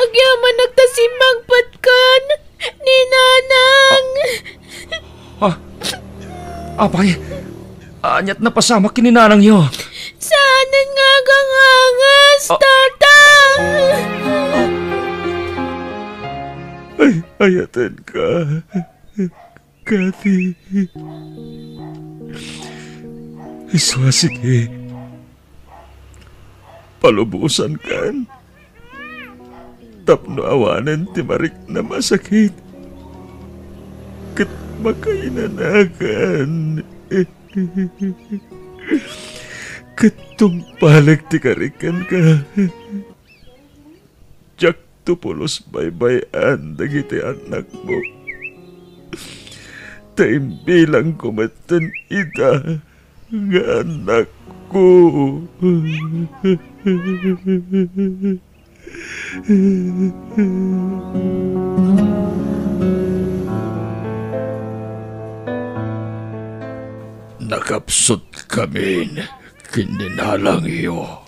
agyamanak ta simmangpetkan ni Nanang. Ah, apay, aniat napasamak ken ni Nanangyo? Saanen nga agangangas, Ah. Tata. Ay, ayatenka. Kathy. Isu a sige, palubosankan tapno awanen ti mariknam a sakit ket makainanakan. Ket tungpalek ti karik kenka. Diak to pulos baybay-an dagiti annakmo. Ta imbilangko metten ida nga annakko. Nakapsutkamin ken ninalangyo.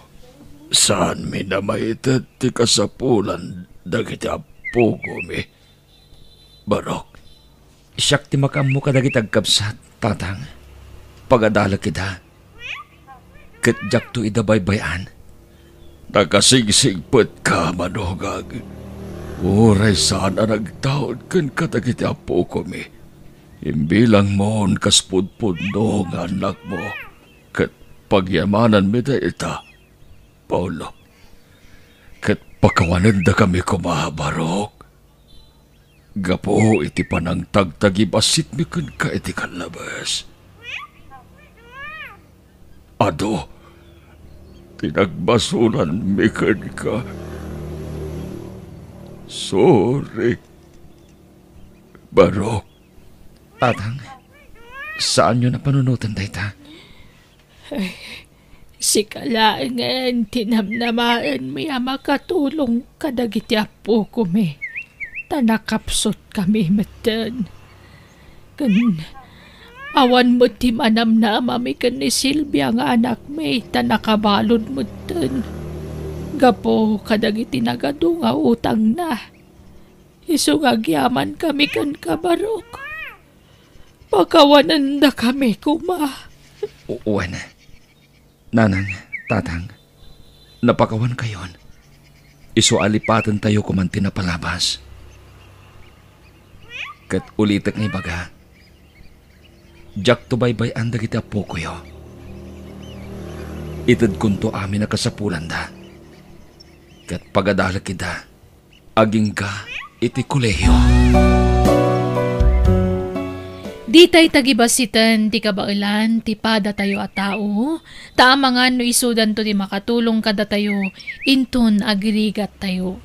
Saanmin a maited ti kasapulan dagiti appokomi, Barok. Siak ti makaammo kadagiti agkabsat, Tatang. Pagadalek ida. Ket diakto ida baybay-an. Nakasigsigpetka, manugag. Uray saan a nagtaud ken kadagiti appokomi. Imbilangmon kas pudpudno nga annakmo. Ket pagyamananmi dayta, Paolo. Ket pakawanendakami koma, Barok. Gapu iti panangtagtagibasitmi kenka iti kallabes. Adu ti nagbasolanmi kenka. Sorry, Barok. Tatang, saanyon a panunoten dayta. Ay, sika laengen ti namnamaenmi a makatulong kadagiti appokomi, ta nakapsutkami metten. Ken awan met ti manamnamami ken ni Silvia nga anakmi, ta nakabalud metten gapu kadagiti nagadu nga utangna. Isu nga agyamankami kenka, Barok. Pakawanendakami koma. U-, wen, Nanang, Tatang, napakawankayon. Isu a lipatentayo koman ti napalabas. Ket ulitek nga ibaga, diakto baybay-an dagiti appokoyo. Itedkonto amin a kasapulanda. Ket pagadalek ida agingga iti kolehio. Ditay tagibasiten ti kabaelan ti padatayo a tao, ta amangan no isudanto ti makatulong kadatayo inton agrigattayo.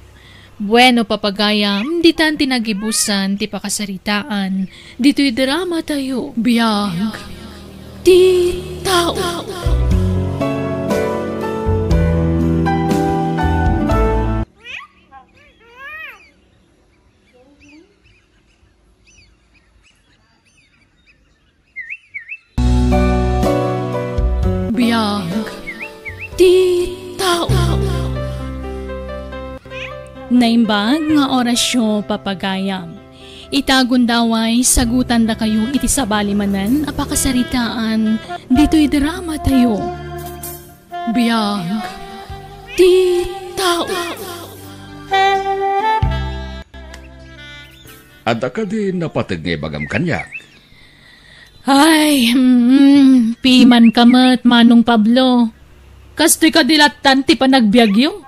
Bueno, papagayam, ditan ti nagibusan ti pakasaritaan ditoy dramatayo. Biag ti tao. Biag ti tao. Naimbag nga orasyo, papagayam. Ita gundaway, sagutandakayo iti sabali manen a pakasaritaan ditoy dramatayo. Biag ti tao. Adda kadi napateg nga ibagam kaniak? Ay, mm, pimanka met, Manong Pablo. Kastoy kadi lattan ti panagbiagyo?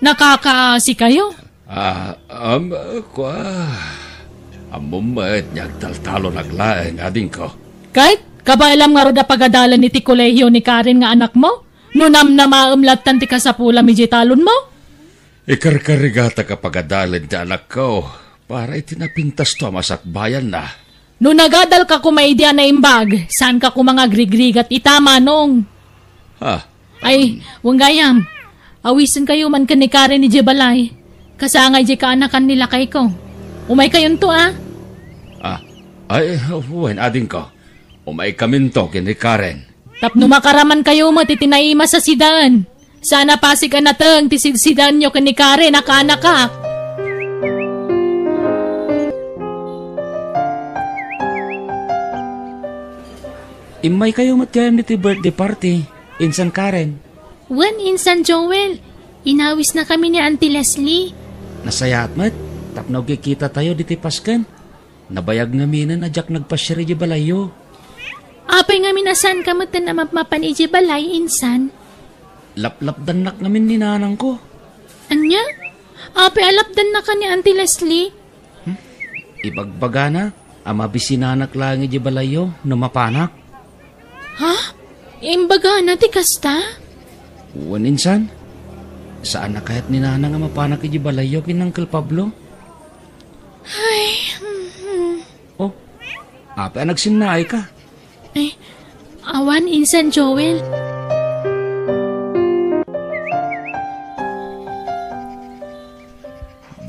Nakakaasikayo? Ah, um, kua, ammom met nga agtaltalon laeng, adingko. Ket, kabaelam ngarud a pagadalen iti kolehio ni Karen nga anakmo? No namnamaem lattan ti kasapulam idiay talonmo? Ikarkarigatak a pagadalen ti anakko para iti napintasto a masakbayanna. No nagadalka koma idi a naimbag, saanka koma nga agrigrigat ita, Manong. Ah. Ay, wen gayam, awisenkayo man ken ni Karen idiay balay. Kasangay diay kaanakan ni lakayko. Umaykayonto, a. Ah, ay, wen, adingko. Umaykaminto ken ni Karen. Tapno makaramankayo met iti naimas a sidaen. Saan a pasig a nateng ti sidsidaenyo ken ni Karen a kaanakak. Immaykayo met gayam iti birthday party, insan Karen. Wen, insan Joel, inawisnakami ni Auntie Leslie. Nasayaat met, tapno agkikitatayo ditoy pasken. Nabayag ngaminen a diak nagpasiar idiay balayyo. Apay ngamin a saanka metten a mapmapan idiay balay, insan? Laplapdannak ngamin ni nanangko. Ania? Apay a lapdannaka ni Auntie Leslie? Hmm? Ibagbagana a mabisinanak laeng idiay balayyo no mapanak. Ha? Imbagana ti kasta? Wen, insan. Saan a kayat ni Nanang a mapanak iti balayyo ken Uncle Pablo? Ay, mhm. Oh, apay a nagsinnaayka? Eh, awan, insan Joel.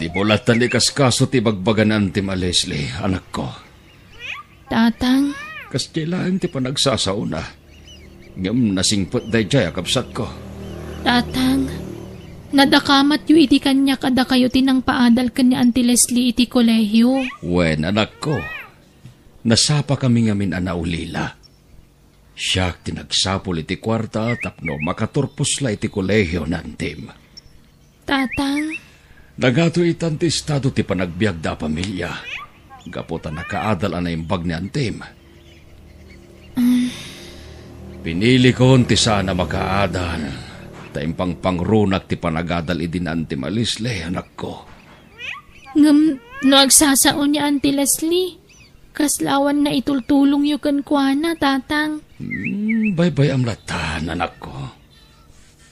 Dimo lattan ikaskaso ti ibagbaga ni Antim a Leslie, anakko. Tatang. Kasdiay laeng ti panagsasaona. Ngem nasingpet daydiay a kabsatko. Tatang, nadakamatyo iti kaniak a dakayo ti nangpaadal ken ni Auntie Leslie iti kolehio. Wen, anakko, nasapakami ngamin a naulila. Siak ti nagsapul iti kuarta tapno makaturpos la iti kolehio ni Antim. Tatang. Nagato itan ti estado ti panagbiagda a pamilia, gapu ta nakaadal a naimbag ni Antim. Mm. Pinilikon ti saan a makaadal, ta impangpangrunak ti panagadal idi ni Antim a Leslie, anakko. Ngem no agsasao ni Auntie Leslie, kasla awan naitultulongyo kenkuana, Tatang? Hmm, baybay-am lattan, anakko.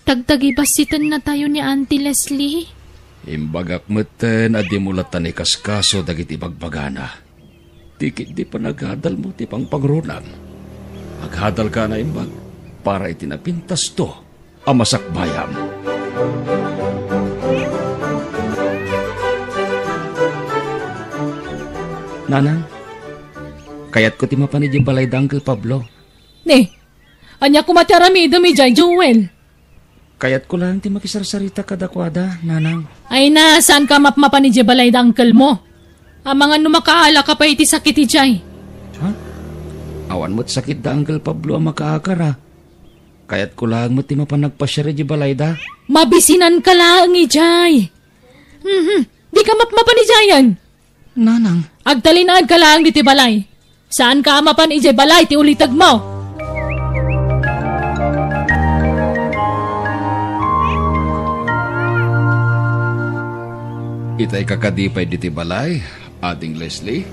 Tagtagibassitennatayo ni Auntie Leslie. Imbagak metten a dimo lattan ikaskaso dagiti ibagbagana. Ti ketdi panagadalmo ti pangpangrunam. Agadalka a naimbag para iti napintasto a masakbayam. Nanang, kayatko ti mapan idiay balay da Uncle Pablo. Ne, ania koma ti aramidem idiay, Joel? Kayatko laeng ti makisarsarita kadakuada, Nanang. Ay na, saanka mapmapan idiay balay da uncle mo? Amangan no makaalaka pay iti sakit idiay. Ha? Awan met sakit da Uncle Pablo a makaakar, a. Kayatko laeng met ti mapan nagpasiar idiay balayda. Mabisinanka laeng idiay. Mhm. Dika mapmapan idiayen. Nanang. Agtalinaedka laeng ditoy balay. Saanka a mapan idiay balay ti ulitegmo. Itayka kadi pay ditoy balay, Ading Leslie?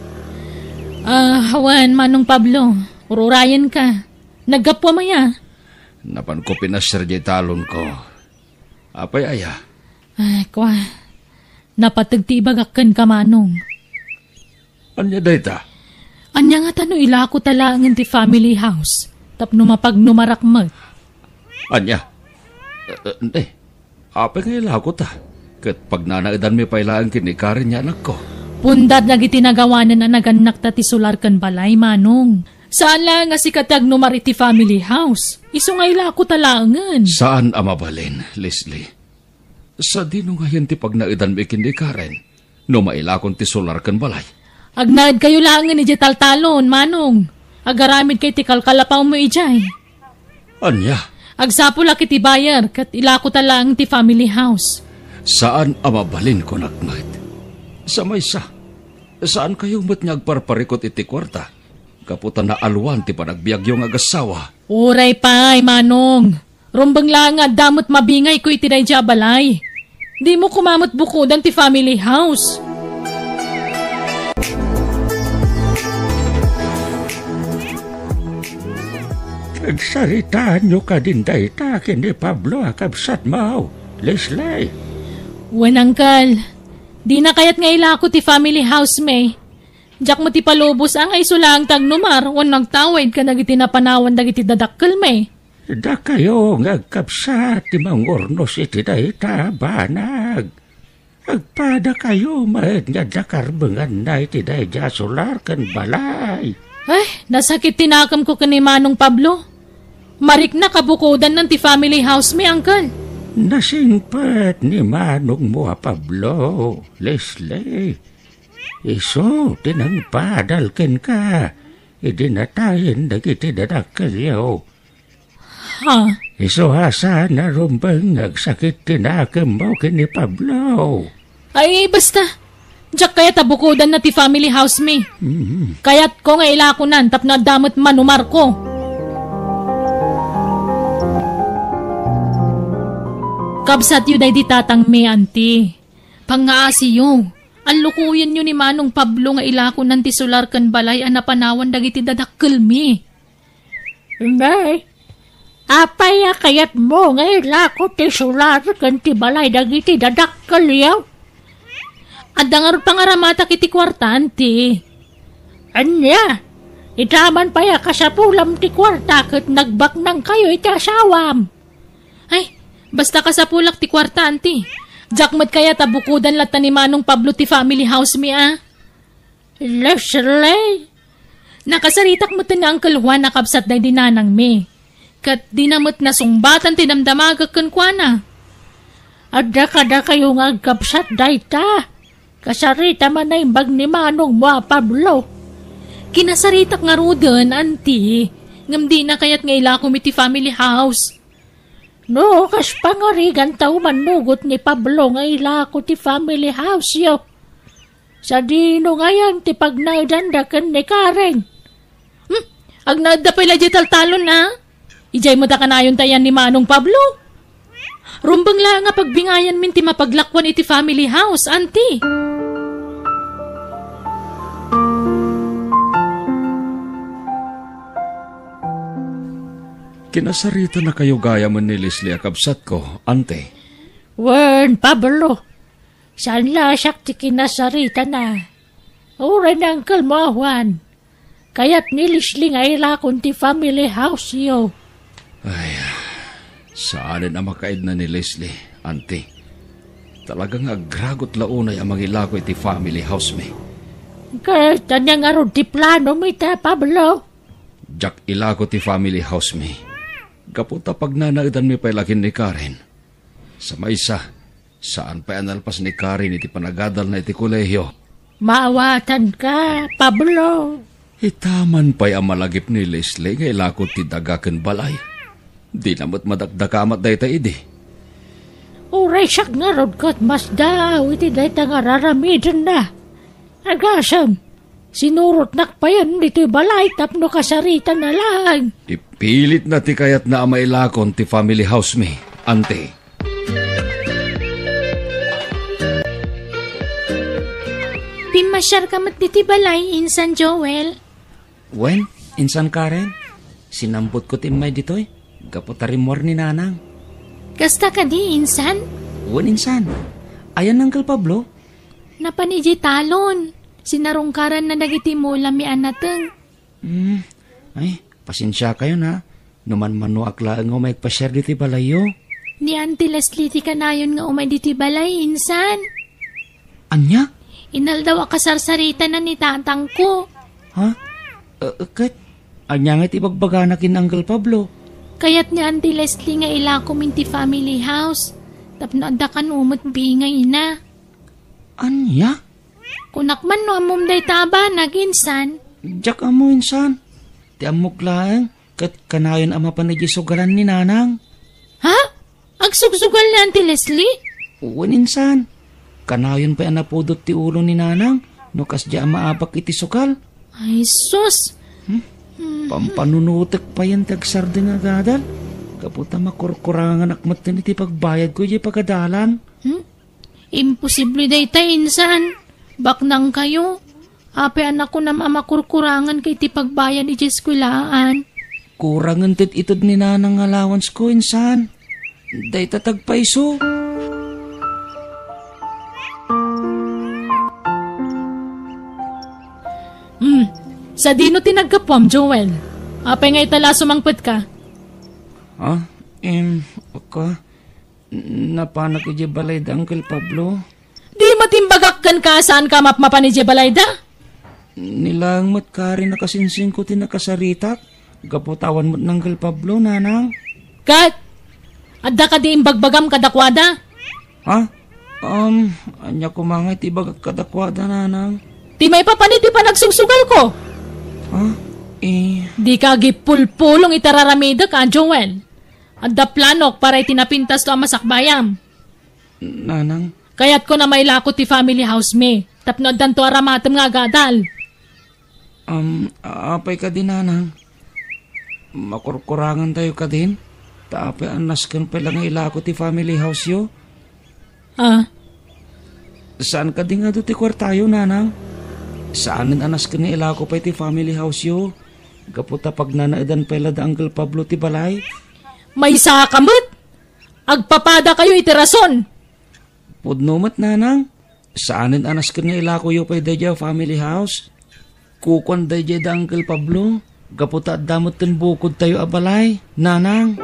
Ah, awan, Manong Pablo. Ururayenka. Naggapuam aya? Napanko pinasiar diay talonko. Apay aya? Ay, kua. Napateg ti ibagak kenka, Manong. Ania dayta? Ania ngata no ilakota laengen ti family house tapno mapagnumarak met? Ania? Eh, eh, ne, apay nga ilakota? Ket pagnanaedanmi pay laeng ken ni Karen nga anakko. Punda dagiti nagawanen a nagannakta ti solar ken balay, Manong. Saan laeng a sika ti agnumar iti family house. Isu nga ilakota laengen. Saan a mabalin, Leslie. Sadino ngayen ti pagnaedanmi ken ni Karen no mailakon ti solar ken balay? Agnaedkayo laengen idiay taltalon, Manong. Agaramidka iti kalkalapawmo idiay. Ania? Agsapulak iti buyer ket ilakota laeng ti family house. Saan a mabalin, kunak met. Sa maysa, saankayo met nga agparparikut iti kuarta gapu ta naaliwan ti panagbiagyo nga agassawa. Uray pay, Manong. Rumbeng laeng nga adda met mabingayko iti daydiay a balay. Dimo koma met bukodan ti family house. Agsaritaanyo kadin dayta ken ni Pablo a kabsatmo, Leslie? Wen, Uncle. Dina kayat nga ilako ti family house mi. Diak met ipalubos a nga isu laeng ti agnumar wenno agtawid kadagiti napanawan dagiti dadakkelmi. Dakayo nga agkabsat ti mangurnos iti dayta a banag. Agpadakayo met nga adda karbenganna iti daydiay a solar ken balay. Ay, nasakit ti nakemko ken ni Manong Pablo. Mariknak a bukodannan ti family house mi, Uncle. Nasingpet ni manongmo a Pablo, Leslie. Isu ti nangpadal kenka idi natayen dagiti dadakkelyo. Ha? Isu a saan a rumbeng nga agsakit ti nakemmo ken ni Pablo. Ay, basta. Diak kayat a bukodanna ti family house mi. Mhm. Kayatko nga ilakonan tapno adda met manumarko. Kabsatyo daydi tatangmi, Auntie. Pangngaasiyo. Allukoyenyo ni Manong Pablo nga ilakonan ti solar ken balay a napanawan dagiti dadakkelmi. Inday, Apay a kayatmo nga ilako ti solar ken ti balay dagiti dadakkelyo? Adda ngarud pangaramatak iti kuarta, anti. Ania? Ita man pay a kasapulam ti kuarta ket nagbaknangkayo iti asawam. Ay, basta kasapulak ti kuarta, anti. Diak met kayat a bukodan latta ni Manong Pablo ti family house mi, a. Leslie! Nakasaritak met ni Uncle Juan a kabsat daydi nanangmi. Ket dina met nasungbatan ti damdamagek kenkuana. Adda kadakayo nga agkabsat dayta? Kasarita man naimbag ni manongmo a Pablo. Kinasaritak ngaruden, anti, ngem dina kayat nga ilakom iti family house. No, kas pangarigan ta umannugot ni Pablo nga ilako ti family house-yo. Sadino ngayen ti pagnaedanda ken ni Karen? Hmm? Agnaedda pay la diay taltalon, a? Idiay met a kanayon ta ayan ni Manong Pablo. Rumbeng laeng a pagbingayanmin ti mapaglakuan iti family house, anti. Kinasaritanakayo gayamen ni Leslie a kabsatko, anti. Wen, Pablo, saan la siak ti kinasaritana. Uray ni Uncle mo a Juan. Kayat ni Leslie nga ilakon ti family house-yo. Ay, saanen a makaidna ni Leslie, anti. Talaga nga agragot la unay a mangilako iti family house-mi. Ket ania ngarud ti planomi ita, Pablo? Diak ilako ti family house-mi. Gapu ta pagnanaedanmi pay la ken ni Karen. Sa maysa, saan pay a nalpas ni Karen iti panagadalna iti kolehio. Maawatanka, Pablo. Ita man pay a malagip ni Leslie nga ilako ti daga ken balay. Dina met madakdakamat dayta idi. Uray siak ngarud ket masdaaw iti dayta nga raramidenna. Agasem, sinurotnak payen ditoy balay tapno kasaritana laeng. Ipilitna ti kayatna a mailakon ti family house-mi, anti. Pimmasiarka met ditoy balay, insan Joel. Wen, insan Karen, sinambotko ti immay ditoy, gapu ta rimmuar ni Nanang. Kasta kadi, insan? Wen, insan. Ayan ni Uncle Pablo? Napan idiay talon. Sinarungkaranna dagiti mula mi a nateng. Hmm. Ay, pasensiakayon, a. No manmanoak laeng nga umay agpasiar ditoy balayyo. Ni Auntie Leslie ti kanayon nga umay ditoy balay, insan. Ania? Inaldaw a kasarsaritana ni tatangko. Ha? Eh, ket, ania nga iti ibagbagana ken Uncle Pablo? Kayat ni Auntie Leslie nga ilakom iti family house. Tapno adda kano met bingayna. Ania? Kunak man no ammom dayta a banag, insan. Diak ammo, insan. Ti ammok laeng, ket kanayon a mapan idiay sugalan ni Nanang. Ha? Agsugsugal ni Auntie Leslie? Wen, insan. Kanayon pay a napudot ti ulo ni Nanang no kasdiay a maabak iti sugal. Ay, sus! Hmm? Hmm. Pampanunotek payen ti agsardeng a gadal. Gapu ta makurkuranganak metten iti pagbayadko idiay pagadalan. Hmm? Imposible dayta, insan. Baknangkayo. Apay a nakunam a makurkuranganka iti pagbayad idiay eskuelaan? Kurangen ti ited ni Nanang nga allowance ko, insan. Dayta ti agpayso. Hmm. Sadino ti naggapuam, Joel? Apay nga ita la a sumangpetka? Ah, em, aka, Napanak idiay balay da Uncle Pablo. Di met imbagak kenka a saanka a mapmapan idiay balay da? Ni laeng met Karen a kasinsingko ti nakasaritak, gapu ta awan met ni Uncle Pablo, Nanang. Ket, adda kadi imbagbagam kadakuada? Ha? Um, ania koma nga iti ibagak kadakuada, Nanang? Ti maipapan iti panagsugsugalko. Ha? Eh. Dika agipulpulong iti raramidek, a, Joel. Adda planok para iti napintasto a masakbayam. Nanang. Kayatko a mailako ti family house mi, tapno addanto aramatem nga agadal. Um, apay kadi, Nanang? Makurkurangantayo kadin? Ta apay a nasken pay la nga ilako ti family house yo? Ah. Saan kadi nga adu ti kuartayo, Nanang? Saanen a nasken nga ilako pay ti family house yo. Gapu ta pagnanaedan pay la da Uncle Pablo ti balay. Maysaka met! Agpapadakayo iti rason! Pudno met, nanang. Saanen a nasken nga ilakoyo pay daydiay a family house. Kukuan daydiay da Uncle Pablo, gapu ta adda metten bukodtayo a balay, nanang.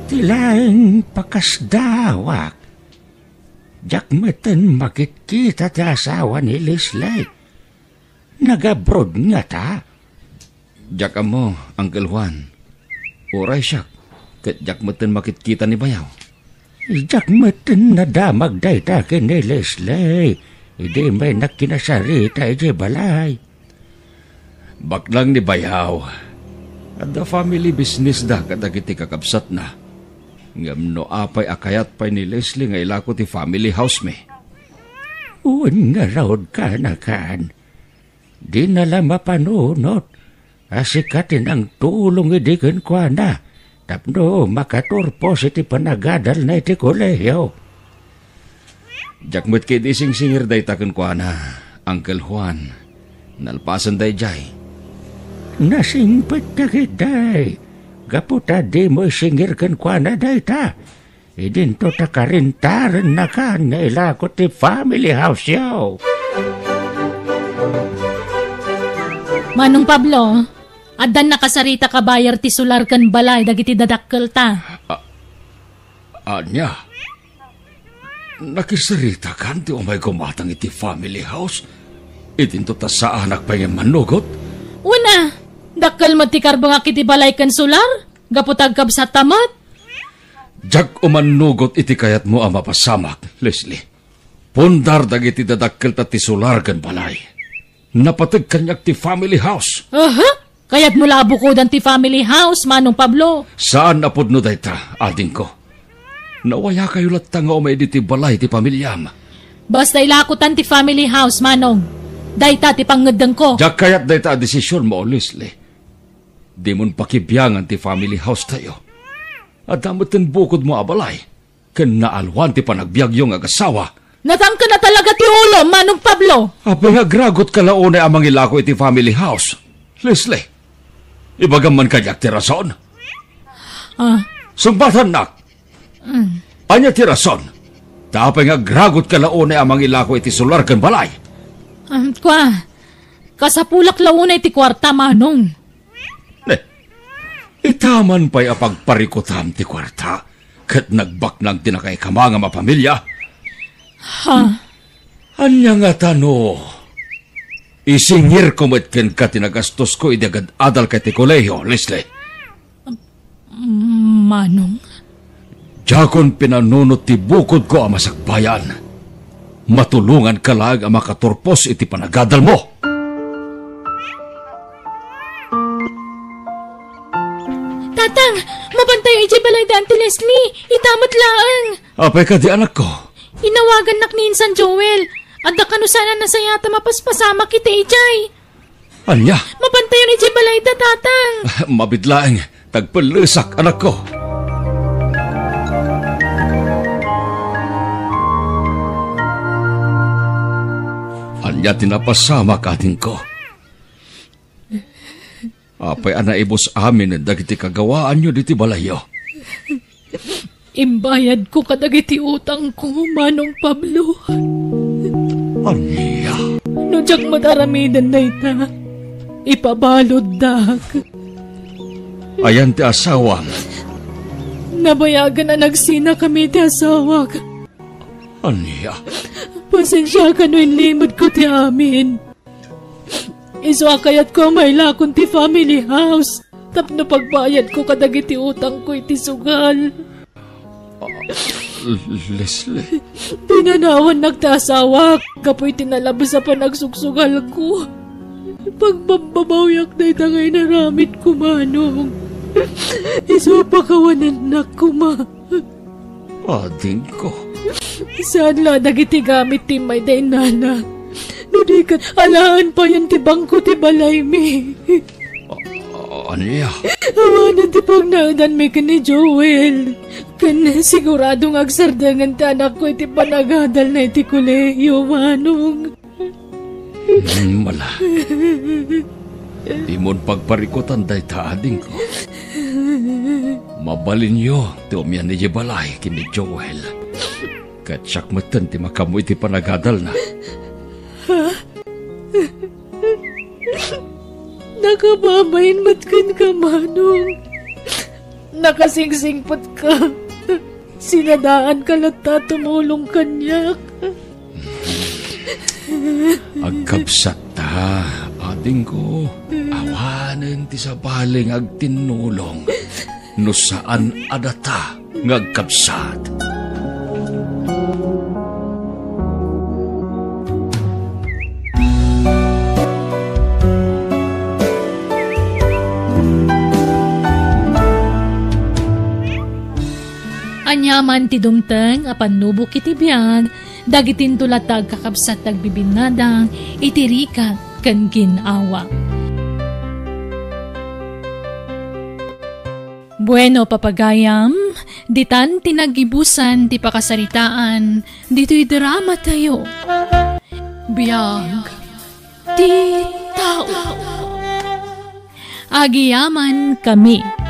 Ti laeng pakasdawak, diak metten makitkita ti asawa ni Leslie. Nag-abroad ngata? Diak ammo, Uncle Juan. Uray siak, ket diak metten makitkita ni bayaw. Diak metten nadamag dayta ken ni Leslie idi maynak kinasarita idiay balay. Baknang ni bayaw, adda family business da kadagiti kakabsatna. Ngem no apay a kayat pay ni Leslie nga ilako ti family house mi? Wen ngarud, kanakan. Dina la mapanunot a sika ti nangtulong idi kenkuana tapno makaturpos iti panagadalna iti kolehiyo. Diak met ketdi singsingir dayta kenkuana, Uncle Juan. Nalpasen daydiay. Nasingpet dagitay, gapu ta dimo isingir kenkuana dayta. Idinto ta karintarennakan nga ilako ti family house-yo. Manong Pablo, addan nakasarita ka buyer ti solar ken balay dagiti dadakkelta. A-, ania? Nakisaritakan ti umay gumatang iti family house? Idinto ta saanak pay nga mannugot? Wen a, dakkel met ti karbengak iti balay ken solar, gapu ta agkabsatta met. Diak umannugot iti kayatmo a mapasamak, Leslie. Pundar dagiti dadakkelta ti solar ken balay. Napateg kaniak ti family house. Aha? Kayatmo la a bukodan ti family house, Manong Pablo? Saan a pudno dayta, adingko. Nawayakayo latta nga umay idi ti balay ti familiam. Basta ilakotan ti family house, Manong. Dayta ti pangngeddengko. Diak kayat dayta a desisionmo, Leslie. Dimon pakibiangan ti family house tayo. Adda metten bukodmo a balay, ken naalwan ti panagbiagyo nga agasawa. Natangken a talaga ti ulo, Manong Pablo! Apay nga agragotka la unay a mangilako iti family house? Leslie, ibagam man kaniak ti rason? Ah. Sungbatannak! Mm. Ania ti rason? Ta apay nga agragotka la unay a mangilako iti solar ken balay? Ah, kua, kasapulak la unay ti kuarta, Manong. Ne, itaman pay a pagparikutam ti kuarta, ket nagbaknang ti nakaikama nga mapamilia. Ha? Ania ngata no isingirko met kenka ti nagastosko idi agad-adalka iti kolehiyo, Leslie? Mm, Manong. Diakon pinanunot ti bukodko a masakbayan. Matulonganka laeng a makaturpos iti panagadalmo. Tatang, mapantayo idiay balay da Auntie Leslie. Ita met laeng. Apay kadi, anakko? Inawagannak ni Insan Joel. Adda kano saan a nasayaat a mapaspasamak iti idiay. Ania? Mapantayon idiay balayda, Tatang. Mabiit laeng, tagpellesak, anakko. Ania ti napasamak, adingko? Apay a naibus amin dagiti kagawaanyo ditoy balayyo? Imbayadko kadagiti utangko, Manong Pablo. Ania? No diak met aramiden dayta, ipabaluddak. Ayan ti asawam? Nabayagen a nagsinakami ti asawak. Ania? Pasensiaka no inlimedko ti amin. Isu a kayatko a mailakon ti family house tapno pagbayadko kadagiti utangko iti sugal. Ah, Leslie. Pinanawannak ti asawak gapu iti nalabes a panagsugsugalko. Pagbabbabawiak dayta nga inaramidko, Manong. Isu a pakawanennak koma. Adingko. Saan la dagiti gamit ti immay da innana. No di ket, alaen payen ti bangko ti balaymi. A-, ania? Awanen ti pagnaedanmi ken ni Joel. Ken sigurado nga agsardengen ti anakko iti panagadalna iti kolehiyo, Manong. Hmm, mala. Dimon pagparikutan dayta, adingko. Mabalinyo ti umian idiay balay ken ni Joel. Ket siak metten ti makaammo iti panagadalna. Nakababain met kenka, Manong. Nakasingsingpetka. Sinadaanka latta tumulong kaniak. Agkabsatta, adingko. Awanen ti sabali nga agtinnulong no saan a data nga agkabsat. Ania man ti dumteng a pannubok iti biag, dagitinto latta agkakabsat ti agbibinnada iti rigat ken gin-awa. Bueno, papagayam, ditan ti naggibusan ti pakasaritaan ditoy drama tayo. Biag ti tao. Agiyaman kami.